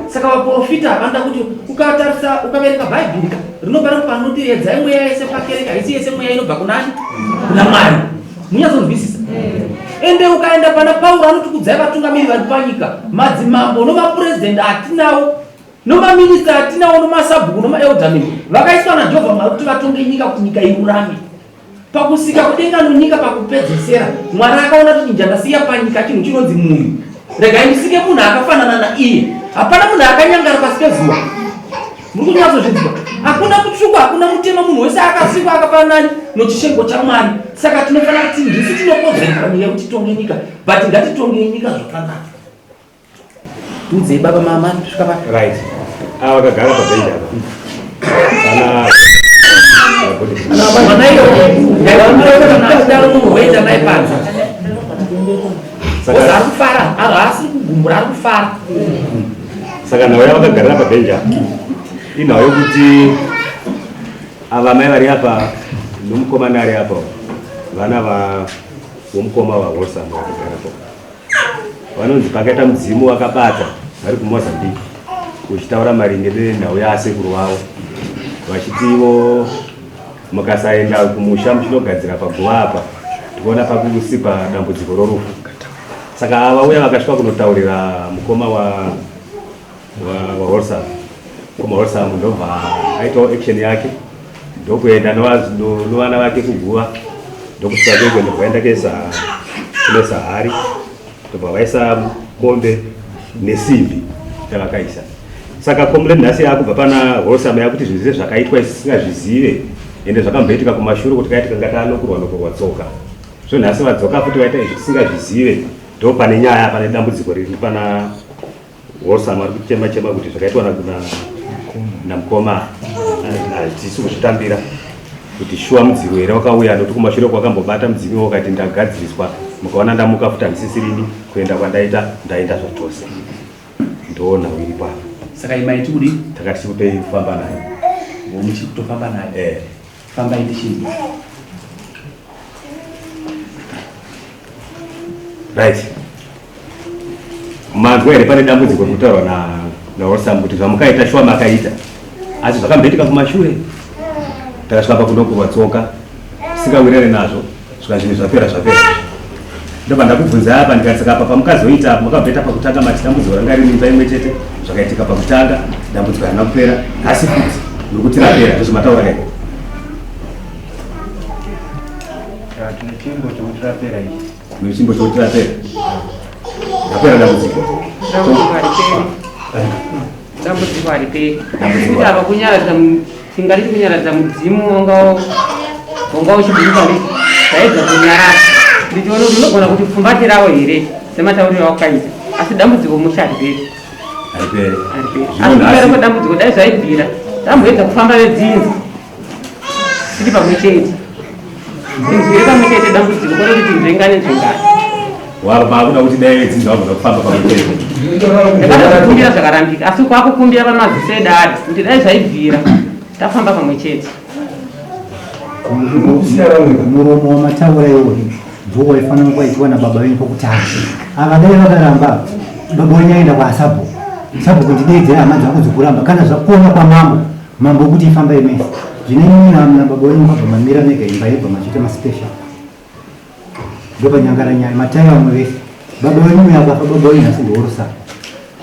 Saka vaporofita havanoda kuti ukatarisa ukaverenga bhaibheri ka rinobva rati panoti edzai mweya yese pakereke haisi yese mweya inobva kunani kuna mwari munyatsonzwisisa ende ukaenda pana pauro anoti kudzai vatungamiri vari panyika madzimambo nomapurezidhendi atinawo nomaminista atinawo nomasabhuku nomaeldermen vakaiswa najehovha mwari kuti vatonge nyika kuti nyika irurame Pakusika kudenga nonyika pakupedzesera, Mwari akaona kuti chinhu chandasiya panyika chinhu chinonzi munhu. Regai ndisike munhu akafanana naiye. Hapana munhu akanyangara pasi pezuva. Muri kunyatsozvinzwa? Hakuna mutsvuku, hakuna mutema, munhu wese akasikwa akafanana nochishengo chaMwari. Saka tinofanira kuti ndisu tinokodzera panyika kuti titonge nyika, but ngatitongei nyika zvakanaka. Udzei baba mama kusvika pa right. Ava vakagara pa bench apa. Kana mwana iyo ndaikumbira munhu woenda naye panze. Saka ari kufara, haasi kugumbura ari kufara. Saka nhau yavakagarira pa bench apa. Inhau yokuti ava mai vari apa nomukomana ari apa vana va womukoma vahosa vakagara po. Vanonzi pakaita mudzimu wakabata vari kuMozambique uchitaura maringe nenhau yaasekuru vavo vachiti ivo mukasaenda kumusha muchinogadzira paguva apa tikuona pakusikwa dambudziko rorufu. Saka ava uya vakasvika kunotaurira mukoma waHolsam mukoma Holsam ndobva aitawo action yake ndokuenda novana vake kuguva ndokusvika kwekwe ndobva vaenda kuisa kunoisa hari ndobva vaisa mombe nesimbi yavakaisa saka complaint nhasi yakubva pana Holsam yakuti zvinhu zvese zvakaitwa isu tisingazvizive ende zvakamboitika kumashure kuti kaitika ngati anokurwa nokurwa tsoka so nhasi vadzoka futi vaita izvi tisingazvizive. Ndo pane nyaya, pane dambudziko riri pana Wosam ari kuchema chema kuti zvakaitwa namukoma hatisi kuzvitambira kuti shuwa mudzimu here wakauya nokuti kumashure kwakambobata mudzimu wakati ndagadziriswa mukaona ndamuka futi handisisirini kuenda kwandaita ndaenda zvachose ndoona iri pano saka imai tikudi takati tikupei kufamba naye muchiri kutofamba naye eh. fambai tichinzwa Right. Manzwa here pane dambudziko rikutaurwa na naOsam kuti zvamukaita shuwa makaita asi zvakamboitika kumashure takasvika pakunokurwa tsoka tisingawirane nazvo svika zvinhu zvapera zvapera ndobva ndakubvunza apa ndikati saka apa pamukazoita apa makabveta pakutanga mati dambudziko ranga riri imba imwe chete zvakaitika pakutanga dambudziko harina kupera nhasi futi muri kuti rapera ndozvamataura kai Tine chimbo chokuti rapera ichi. Tine chimbo chokuti rapera. Rapera dambudziko. Dambudziko hariperi. Dambudziko hariperi. Kuti apa kunyaradza tingati kunyaradza mudzimu wanga wanga uchiburuka ndi taedza kunyaradza. Ndichiona kuti unogona kuti pfumbatirawo here sematauriro awakaita. Asi dambudziko musha hariperi. Hariperi. Hariperi. Asi kupera kwedambudziko dai zvaibvira. Tamboedza kufamba vedzinza. Tiri pamwe chete. Tinzwire pamwe chete dambudziko kwete kuti tinzvengane nzvengane. Waro maakuda kuti dai vedzinza vagona kufamba pamwe chete. Ndakatokumbira zvakarambika asi kwakukumbira pamaziso edare kuti dai zvaibvira tafamba pamwe chete. Muromo wamataura iwoyo ndiwo waifanira kwaitwa nababa venyu pokutanga. Ava dai vakaramba baba wenyu aenda kwaasabhuku. Sabhuku ndideedzera hama dzako dzokuramba kana zvakona kwamambo Mambo kuti ifambai mese. Zvino imimi na baba wenyu mukabva mamira mega imba yobva machiita maspecial. Ndopanyangara nyaya matai vamwe vese. Baba wenyu uyo akafa baba wenyu nhasi ndoworusa.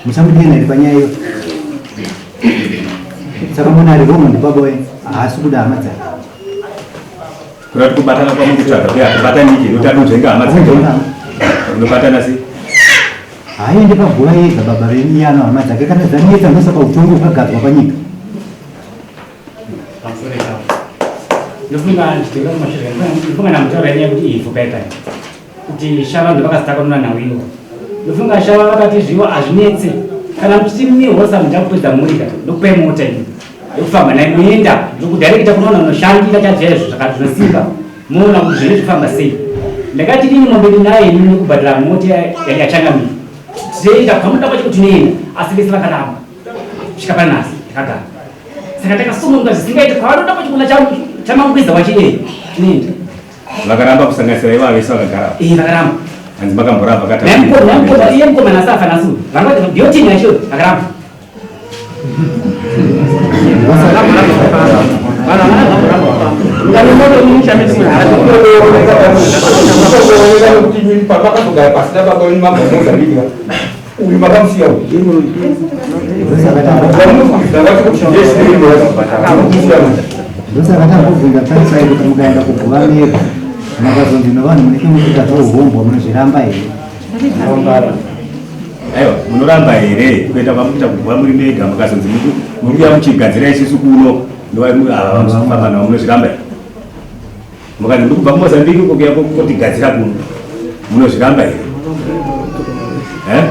Muchamudena here panyaya iyo? Saka munhu ari wrong ndibaba wenyu haasi kuda hama dzake. Kuda kuti kubatana kwamuri kutsvaga kuya kubatanike nokuti anonzvenga hama dzake. Unobatana sei? Haaende paguva yega baba venyu iye ano hama dzake kana dzanetsa ndosaka utongi hwakagadzwa panyika. Pamusoro ipapo. Ndofunga ndinoda kumashure ndofunga ndamutaura nyaya yekuti ivhu paipai kuti shava ndovakazita kunona nhau iwo. Ndofunga shava vakati zviwo hazvinetse kana muchiti mihosa muchakupedza mhuri ka ndokupai mota iyi yekufamba nayo moenda ndokudirecta kunoona unoshandira chachaizvo zvakati zvinosimba moona kuti zvinenge zvifamba sei ndakati ini mombe ndinayo ini nekubhadhara mota yachangamira tizoenda kwamuda kwacho kuti tinoenda asi vese vakaramba kusvika panhasi takagara saka takasununguka zvisingaiti kwavanoda kwacho kuna chamangwiza wacho iyeye tinoenda Vakaramba kusanganisira ivava vese vakagara. Eh, vakaramba. Hanzi makamboramba kata. Namukoma, iye mukoma nasafa nasu. Vangati ndiyo timu yacho vakaramba. Pakazogara pasina baba wenyu mambo Mozambique uyu makamusiya uyu. Ndosaka tambobvunza pai kuti mukaenda kuguva mega makazonzi nevanhu munenge muchiita zveuhombwa munozviramba here? Aiwa, munoramba here kuenda kwamukuita kuguva muri mega mukazonzi muri kuya muchigadzira isusu kuno ndovafamba navo munozviramba here? Mukanzi muri kubva kuMozambique uko kuya kotigadzira kuno munozviramba here? Eh?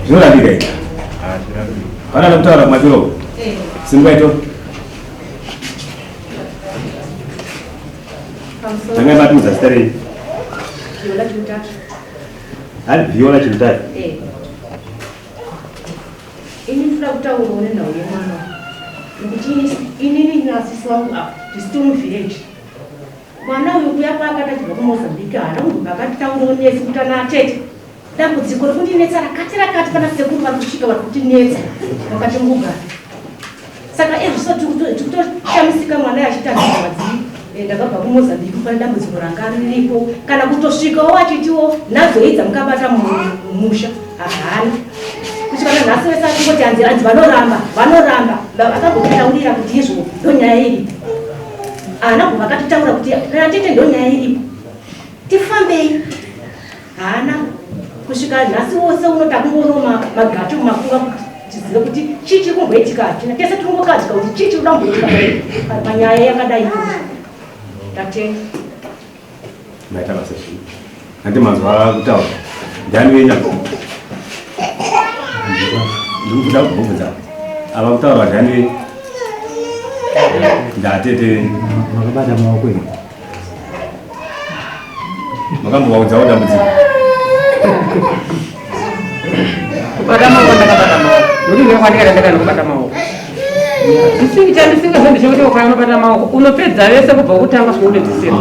Zvinorambika here? Pana kutaura kumashure uko? Simukai to. Tangai matiudza zita renyu. Viola Chimutatu. Ari Viola Chimutatu. Eh. Ini ndinoda kutaurawo nenhau yemwana nekuti inini nasisi wangu apa tisi muvillage. Mwana uyu kuya kwaakati achibva kuMozambique haana kumbobva akatitaurawo nesu kuti ana atete dambudziko rikundinetsa rakati rakati pana sekuru vari kusvika vari kutinetsa vakati ngugara saka ezviso tikutoshamisika mwana achitanzwa vadzii eh, ndakabva kumozambique pane dambudziko ranga riripo kana kutosvikawo achitiwo nadzo idza mukabata mumusha hahana kusvika nanhasi vese achingoti hanzi hanzi vanoramba vanoramba akambotitaurira kuti izvo ndonyaya iripo haana kubva akatitaura kuti kana tete ndonyaya iripo tifambei Haana kusvika nhasi wose uno takungoona magati mumakuva kuti tizive kuti chii chiri kumboitika hatina tese tiri kungokadzika kuti chii chiri kuda kumboitika panyaya yakadai iyoyo. Tatenda. Maita basa zvenyu. Handi manzwa kutaura. Ndiani wenyu apa? Ndikuda kubvunza. Ava kutaura ndiani wenyu? Ndatete wenyu. Makabata maoko here? Makambovaudzawo dambudziko? Kubata maoko ndakabata maoko. Nokuti ndine kwandikaenda ndakaenda kubata maoko. Chisingi chandisingazivi ndechekuti ukauya unobata maoko unopedza vese kubva kutanga kusvika kupedzisira.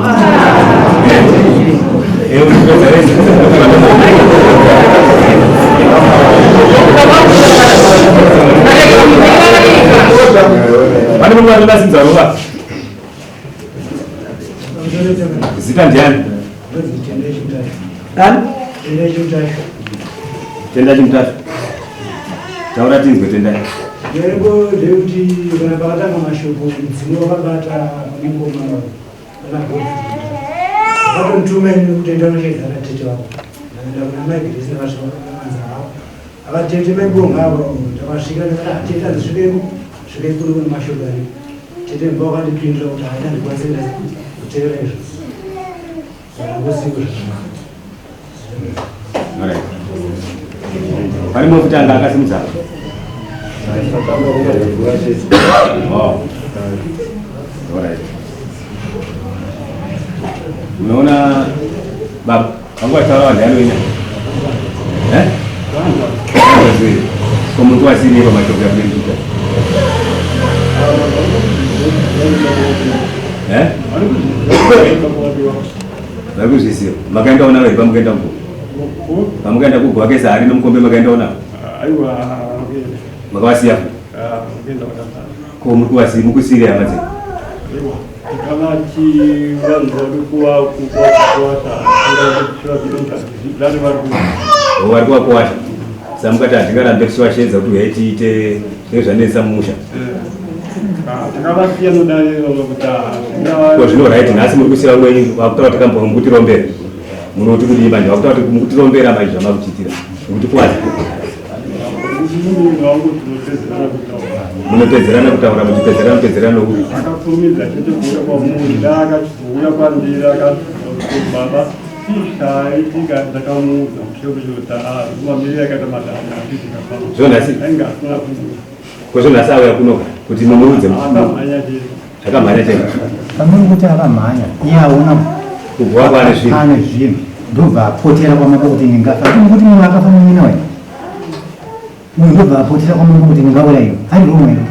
Pane mumwe anoda simudza rova. Zita ndiani? Ani? Tenda Chimutashu. Taura tinzwe Tendai. Ndereko ndeyekuti kana pakatanga mashoko mudzimu wakabata nengoma vana vatomutuma ini kuti enda unoshedzana tete vako ndakaenda kuna mai Grace ndakasvika vavo avatete mai Bonga avo ndakasvika ndakati "Ah, tete handisvikeko svikei kuno kune mashoko ariko tete mba wakandipindura kuti haina ndikwanise kuteera izvo saka zvakanaka Alright. Pane mumwe futi anga akasimudza. Oh. Alright. Unoona baba vangu vachitaura vanhu yani wenya. Eh? Ko muntu wasiri pamashoko yamunenge kuita. Eh? Vari kuzvisiya. Makaendawo navo here pamukaenda kugo? Pamukaenda kugo vakaisa hari nomukombe makaendawo navo? Aiwa, Makavasiya futi? Ko muri kuvasiya mukusiyira hama dzenyu? Aiwa, tikavati vanhu vari kuvakuwasha Oh, vari kuvakuwasha. Saka mukati hatingarambe tichivashedza kuti uyai tiite zvinenge zvanetsa mumusha. Takavasiya nodariro kuti Ko zvino right nhasi muri kusiya vamwe wenyu vakutaura kuti kambo mukutirombera. Munoti kudii manje vakutaura kuti mukutirombera manje zvamakuchiitira. Mukutikuwadza. wangu tinopedzerana kutaura Munopedzerana kutaura muchipedzerana pedzerana nokuti akakurumidza chete kuuya kwamuri ndaakachizouya kwandiri akati baba chaitika ndakamuudza mushe kuti mamiriro akaita madhani Zvino nhasi- ainge asina kuuya ko zvino nhasi auya kuno kuti mumuudze akamhanya chete akamhanya chete. Pamuri kuti akamhanya iye aona Kubva kwaane zvinhu. pane zvinhu ndobva apotera kwamambo kuti ndingafa kuti munhu akafa munyina wayo uyu ndobva apotera kwamambo kuti ndingaurayiwa ari romwe here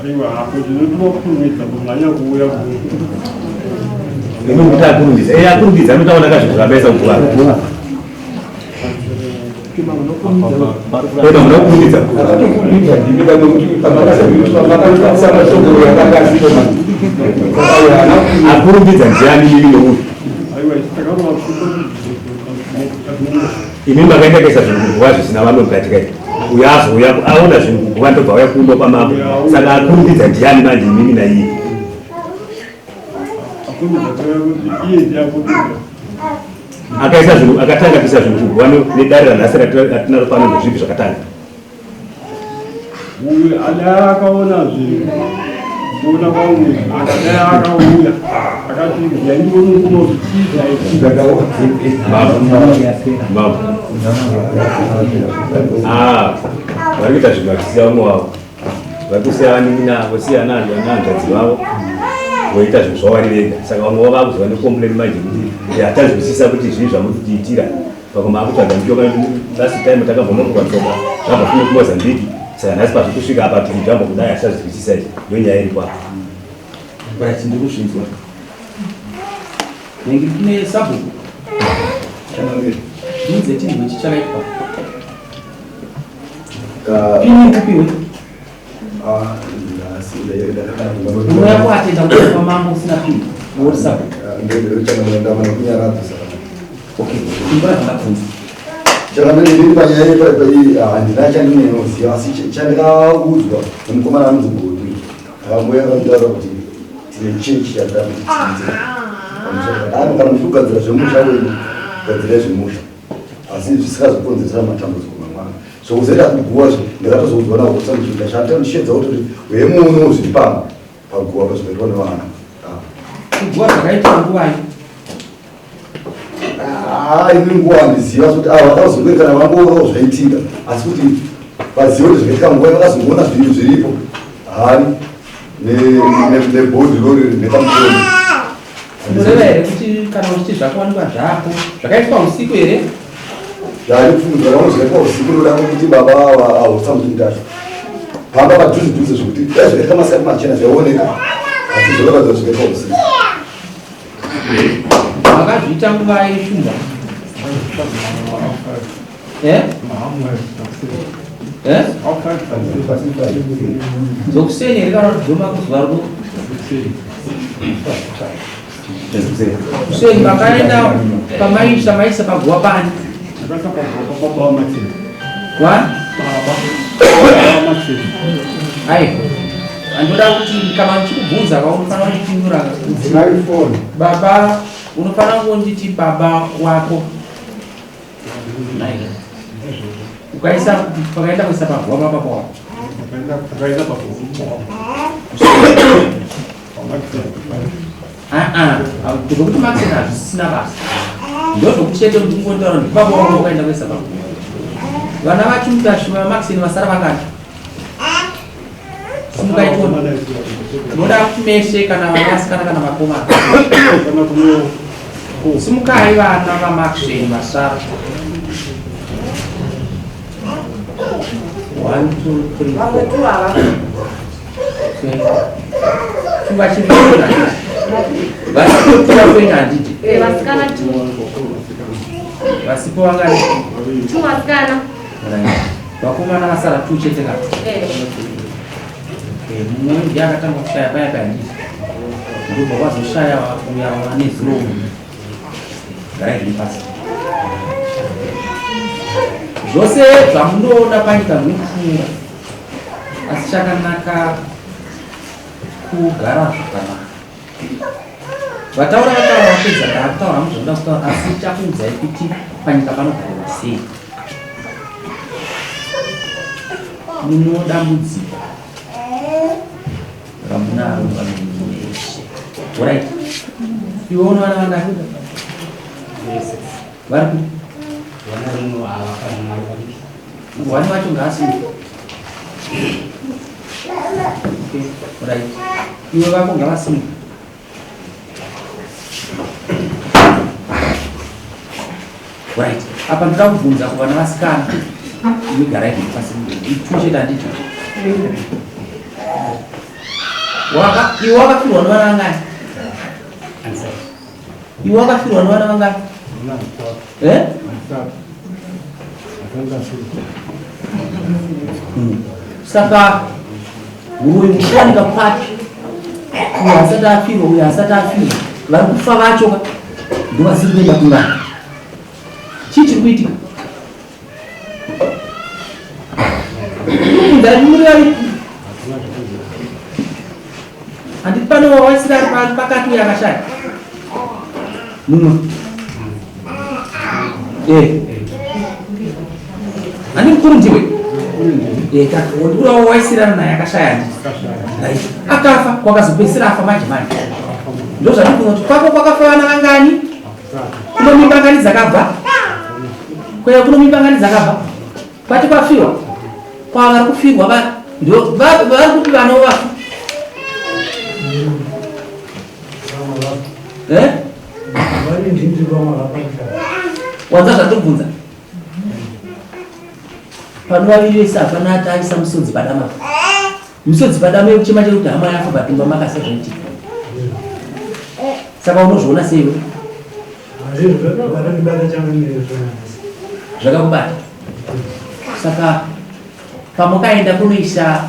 aiwa hapo ndinotokurumidza kumhanya kuuya kuno Imi kuti akurumidza. Eh akurumidza anotaona kazvinhu zvakaisa kuguva. Eda munokurumidza. Akurumidza ndiani imi nouyu? aiwa takarovasvika Imi makaenda kaisa zvinhu kuguva zvisina vamwe mukati kai. Uyo azouya aona zvinhu kuguva ndobva auya kuno kwamambo. Saka akurumidza ndiani manje imimi naiye? akurumidza kuuya kuti iye ndiye akurumidza Akaisa zvinhu akatanga kuisa zvinhu kuguva nedare ranhasi ratinaro pano ndezvipi zvakatanga? Uyu adai akaona zvinhu kuona kwangu akadai akauya akati yandione kuno chii Baba. Ah, vari kuita zvinhu vachisiya vamwe vavo. Vari kusiya vanin'ina vosiya nahanzvadzi vavo voita zvinhu zvavo vari vega. Saka vamwe vavo vakuzova necomplain manje kuti eh, hatazwisisa kuti zvii zvamurikutiitira. Pamwe maakutsvaga mishonga last time takabva tsoka zvabva kuno kuMozambique. Saka nhasi pazviri kusvika apa tiri jamba kudai hatichazwisisa izvi. Ndonyaya iri kwapo. Right, ndiri kuzvinzwa. Nenge kune sabhuku. Ndinze tinzwe chichakaitwa. Pini kupiwe. Unouya kuatenda kuenda kwamambo usina pini. Uri sabhuku. Okay, imbora zvandabvunza. Chakamene panyaya iyi handina chandinoziva asi chandakaudzwa nemukomana anonzi Godwi akamboya akanditaura kuti tine chechi yatida kuti tiite pamusha kana muchikugadzira zvemusha wenyu gadzirai zvemusha asi zvisingazokonzeresa matambudziko mangwana zvokuzoita kuguwa zve ndakatozoudzwa nahosa muchinda chandishedza kuti uye muno zviri pano paguwa pazvikaitwa nevana Kuguwa zvakaitwa nguvai? Ah, ini nguva handiziva kuti ava vakazonge kana vangoonawo zvaitika asi kuti vazive kuti zvakaitika nguva vakazongoona zvinhu zviripo hari nebhodhi rori nepamusoro. Unoreva here kuti kana uchiti zvakawanikwa zvako zvakaitwa usiku here? Zvari kufungidzira vamwe zvakaitwa usiku noda kuti baba ava ahutsamutintasha pamba padhuze dhuze zvekuti dai zvakaitwa masikati machena zvaioneka asi zvakaratidza zvakaitwa usiku. Makazviita nguva yeshumba? Eh? Eh? Dzokuseni here kana kuti dzomakuzuva rwo? Kuseni makaenda pamaisa maisa paguva pani? Kwa? Ai. Andoda kuti kana ndichikubvunza ka unofanira kundipindura kuti baba unofanira kunditi baba wako. Ukaisa pakaenda kuisa paguva pababa wako. Zvekuti Maxen hazvisina basa. Ndozvokuchete kuti ungotaura kuti baba wako wakaenda kuisa paguva. Vana vacho mutashuva Maxen vasara vangani? Simukai tione. Tinoda meshe kana vanasikana kana vakomana. Simukai vana vaMaxen vasara. 1 2 3 Vamwe tu ava. 4 handiti Eh, vasikana tu. Vasipo vangani? Tu vasikana. Vakomana vasara tu chete ka. Eh. Eh, mumwe ndiye akatanga kushaya paya paya handiti ndobva wazoshaya uya wane zuro. Garai zviri pasi. Zvose zvamunoona panyika zvinopfuura, asi chakanaka kugara zvakanaka. Vataura vataura vapedza kana kutaura muzvinoda kutaura, asi chakuudzai kuti panyika panogarwa sei. Muno dambudziko ramunaro vameshe. Alright. Iwe uno vana vangani? Vari kuti? Wani wacho ngaasimuke. Okay, alright. Iwe vako ngavasimuke. Right. Apa ndoda kubvunza kuvana vasikana. Imi garai henyu pasi. Tuchete handiti? Waka iwe wakafirwa nevana vangani? Iwe wakafirwa nevana vangani? Eh? Saka uroyi kuwanika papi? Uyo asati afirwa, uyo asati afirwa. Vari kufa vacho ka ndovasiri kuenda kungana. Chii chiri kuitika? Muri vari handiti pane wawaisira ari pakati uyo akashaya mumwe. Eh. Handi mukuru ndiwe? Eh, ura wawaisirana naye akashaya handiti? Right. Akafa kwakazopedzisira afa manje manje. Ndozvandikuona kuti kwako kwakafa vana vangani? Kuno mimba ngani dzakabva? Kuya kuno mimba ngani dzakabva? Kwati kwafiwa? Kwavari kufirwa va ndo vari kuti vana vafa. Eh? Wanza zvatobvunza. Pano vaviri vese hapana ati aisa musodzi padama. Misodzi padama yekuchema chero kuti hama yafa but mumba makasa zvaitika. Saka unozviona sei iwe? Zvakakubata. Saka pamakaenda kunoisa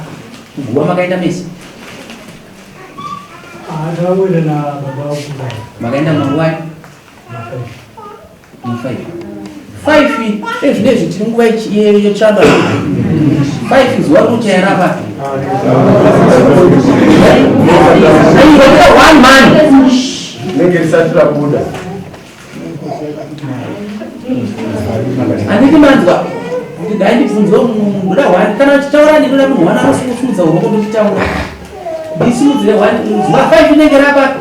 kuguva makaenda mese? Makaenda mangwai? Five. Five ezvinezvi tiri nguva yechando. Five zuva rinochaya rapa. One man. Nenge risati rabuda. Handiti manzwa kuti dai ndibvunzwe ndoda one kana uchitaura ndinoda munhu one anosimudza uroko ndochitaura ndisimudzire one zuva five inenge rapa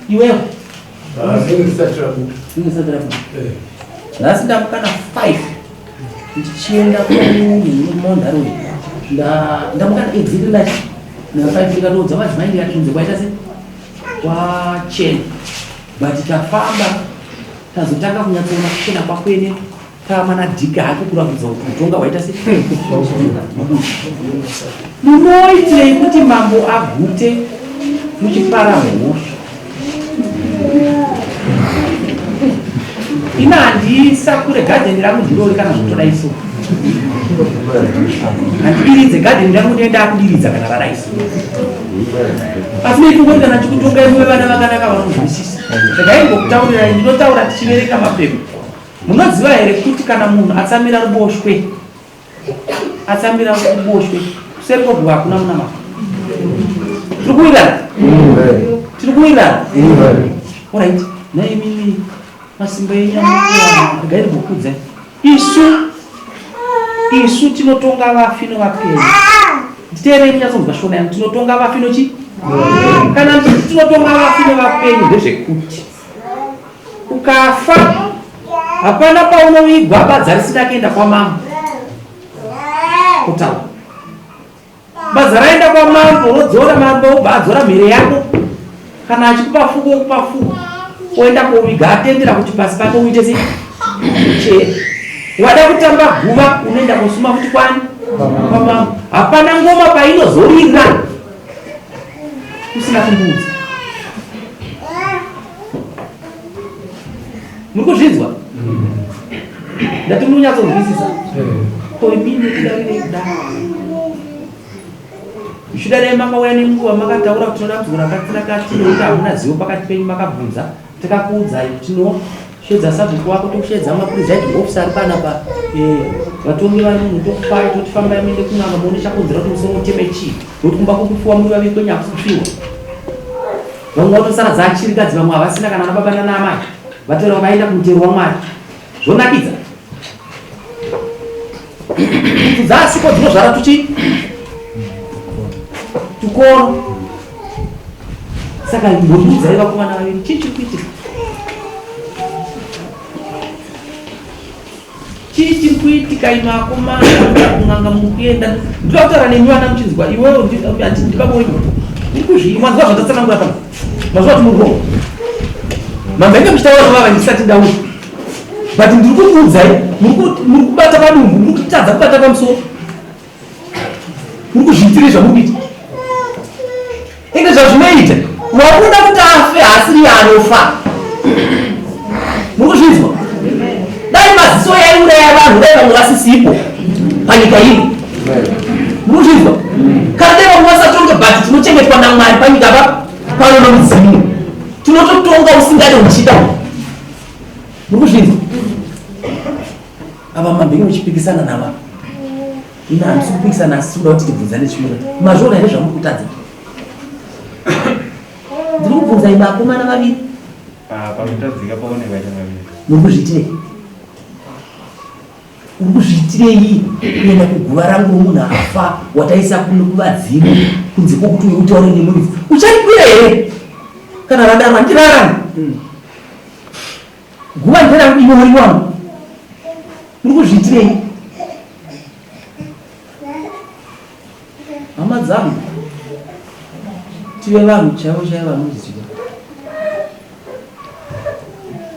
iwewe. Risati rabuda. Nhasi ndamuka na 5 ndichienda kumondaroi. Ndamuka exactly like na 5 ndikatoudza madzimai ndikati kunze kwaita se kwachena. But tafamba tazotanga kunyatsoona kuchena kwakwene Kamana dhika hako kuratidza kuti kutonga waita se munoitirei kuti mambo agute muchipara mhosva ina handisakure gadheni rangu ndirori kana zvotoda iso handidiridze gadheni rangu ndienda akudiridza kana rada iso asi neikungoti kana chikutongai muve vana vakanaka vanonzwisisa regai ngokutaurirai ndinotaura tichiverenga mapepa Munoziva here kuti kana munhu atsamira ruboshwe, atsamira ruboshwe, kuseri kweguva hakuna munamato. Tiri kuwirirana? Tiri kuwirirana? Alright, naimimi masimba enyu anokuwana, regai ndimbokuudzai. Isu isu tinotonga vafi nevapenyu. Nditeerei munyatsonzwa shona yangu, tinotonga vafi nochi? Kana ndichiti tinotonga vafi nevapenyu ndezvekuti Ukafa hapana paunovigwa badza risina kuenda kwamambo kutaura. Badza raenda kwamambo rodzora mambo obva adzora mhere yako kana achikupa fuko okupa fuko oenda koviga atendera kuti pasi pake uite sei chee wada kutamba guva unoenda kosuma kuti kwani kwamambo hapana ngoma painozorira usina kundiudza muri kuzvinzwa ndati muri kunyatsonzwisisa ko imini tidarirei kudaro zvichida dai makauya nenguva makataura kuti tinoda dambudziko rakati rakati nekuti hamuna zivo pakati penyu makabvunza takakuudzai kuti no Shedza sabhuku wako tokushedza mapresiding officer ari panapa eh, vatongi vari munhu tokupai toti fambai muende kun'anga muone chakonzera kuti musoro uteme chii nokuti kumba kukufiwa muri vaviri kwenyu hakusi kufiwa vamwe vatosara dzachirikadzi vamwe havasina kana ana baba nana amai vatora vaenda kumutero wamwari zvonakidza kuti dzasiko dzinozvara tuchi tukoro saka mbondiudzai vakomana vaviri chii chiri kuitika chii chiri kuitika imi akomana kun'anga mukuenda ndinoda kutaura nemi vana muchinzwa iwewo ndibaba wenyu uri kuzvii manzwa zvatatsanangura pano mazwa kuti muri wrong mambainge muchitaura zvavava ndisati ndaura but ndiri kukuudzai muri kubata padumbu muri kutadza kubata pamusoro muri kuzviitirei zvamuri kuita ende zvazvinoita wakuda kuti afe haasiri anofa muri kuzvinzwa dai maziso yaiuraya vanhu dai vamwe vasisipo panyika ino muri kuzvinzwa kana dai vamwe vasatonge but tinochengetwa namwari panyika pa pano nomudzimu tinototonga usingade uchida muri kuzvinzwa ava mambenge muchipikisana nava Ini handisi kupikisana asi tinoda kuti tibvunzane chimwe. Mazviona here zvamuri kutadza? Ndiri kubvunza imi akomana vaviri. Ah, pakutadzika paonekwa vaviri. Muri kuzviitirei? Uri kuzviitirei kuenda kuguva rangu romunhu afa wataisa kuno kuvadzimu kunze kwokuti uye utaure nemuridzi. Ucharikwira here? Kana radaro handirarami. Guva nderangu iwe uri wangu. Uri kuzviitirei? Hama dzangu, tive vanhu chaivo chaivo vanoziva.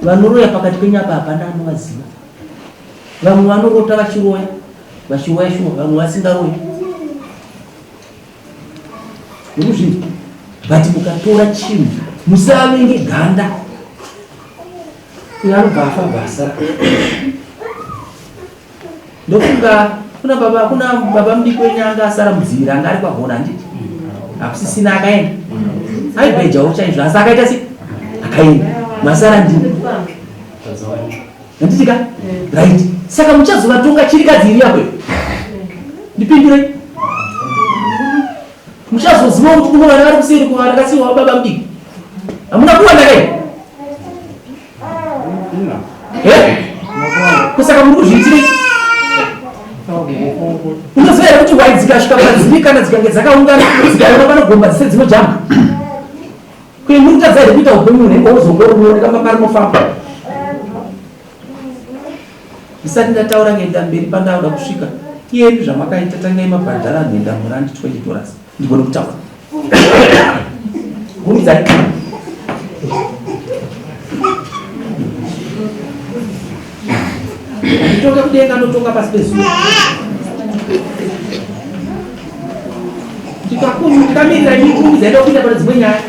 Vanoroya pakati penyu apa hapana anovaziva. Vamwe vanorota vachiroya, vachiroya shuwa, vamwe vasingaroyi. Mukuzvinzwa? But mukatora chinhu musavenge ganda. Uyo anobva afa basa. Ndofunga kuna baba kuna baba mudiki wenyu anga asara mudzivira anga ari kwagona handiti? Hakusisina akaenda. Aibhejawo chaizvo asi akaita sei? Akaenda. Masara ndini. Handiti ka? Right. Saka muchazovatonga chirikadzi iri yako. Ndipindurei. Muchazoziva kuti kuno vana vari kuseri kuvana vakasiiwa baba mudiki. Hamuna kuwana kai? Eh? Kusaka muri kuzviitirei? Unoziva here kuti hwai dzikasvika padziri kana dzikange dzakaungana dzikaona panogomba dzise dzinojamba. Kuye muri kutadza here kuita upenyu hunenge hwozongorinooneka maparinofamba? Ndisati ndataura kuenda mberi pandauda kusvika iyeni zvamakaita tangai mabhadhara nhenda murandi 20 dollars ndigone kutaura. Gumidzai. Nditonge kudenga ndotonga pasi pezuva. Ndikamirira imi kurumidzai ndokuita pane dzimwe nyaya.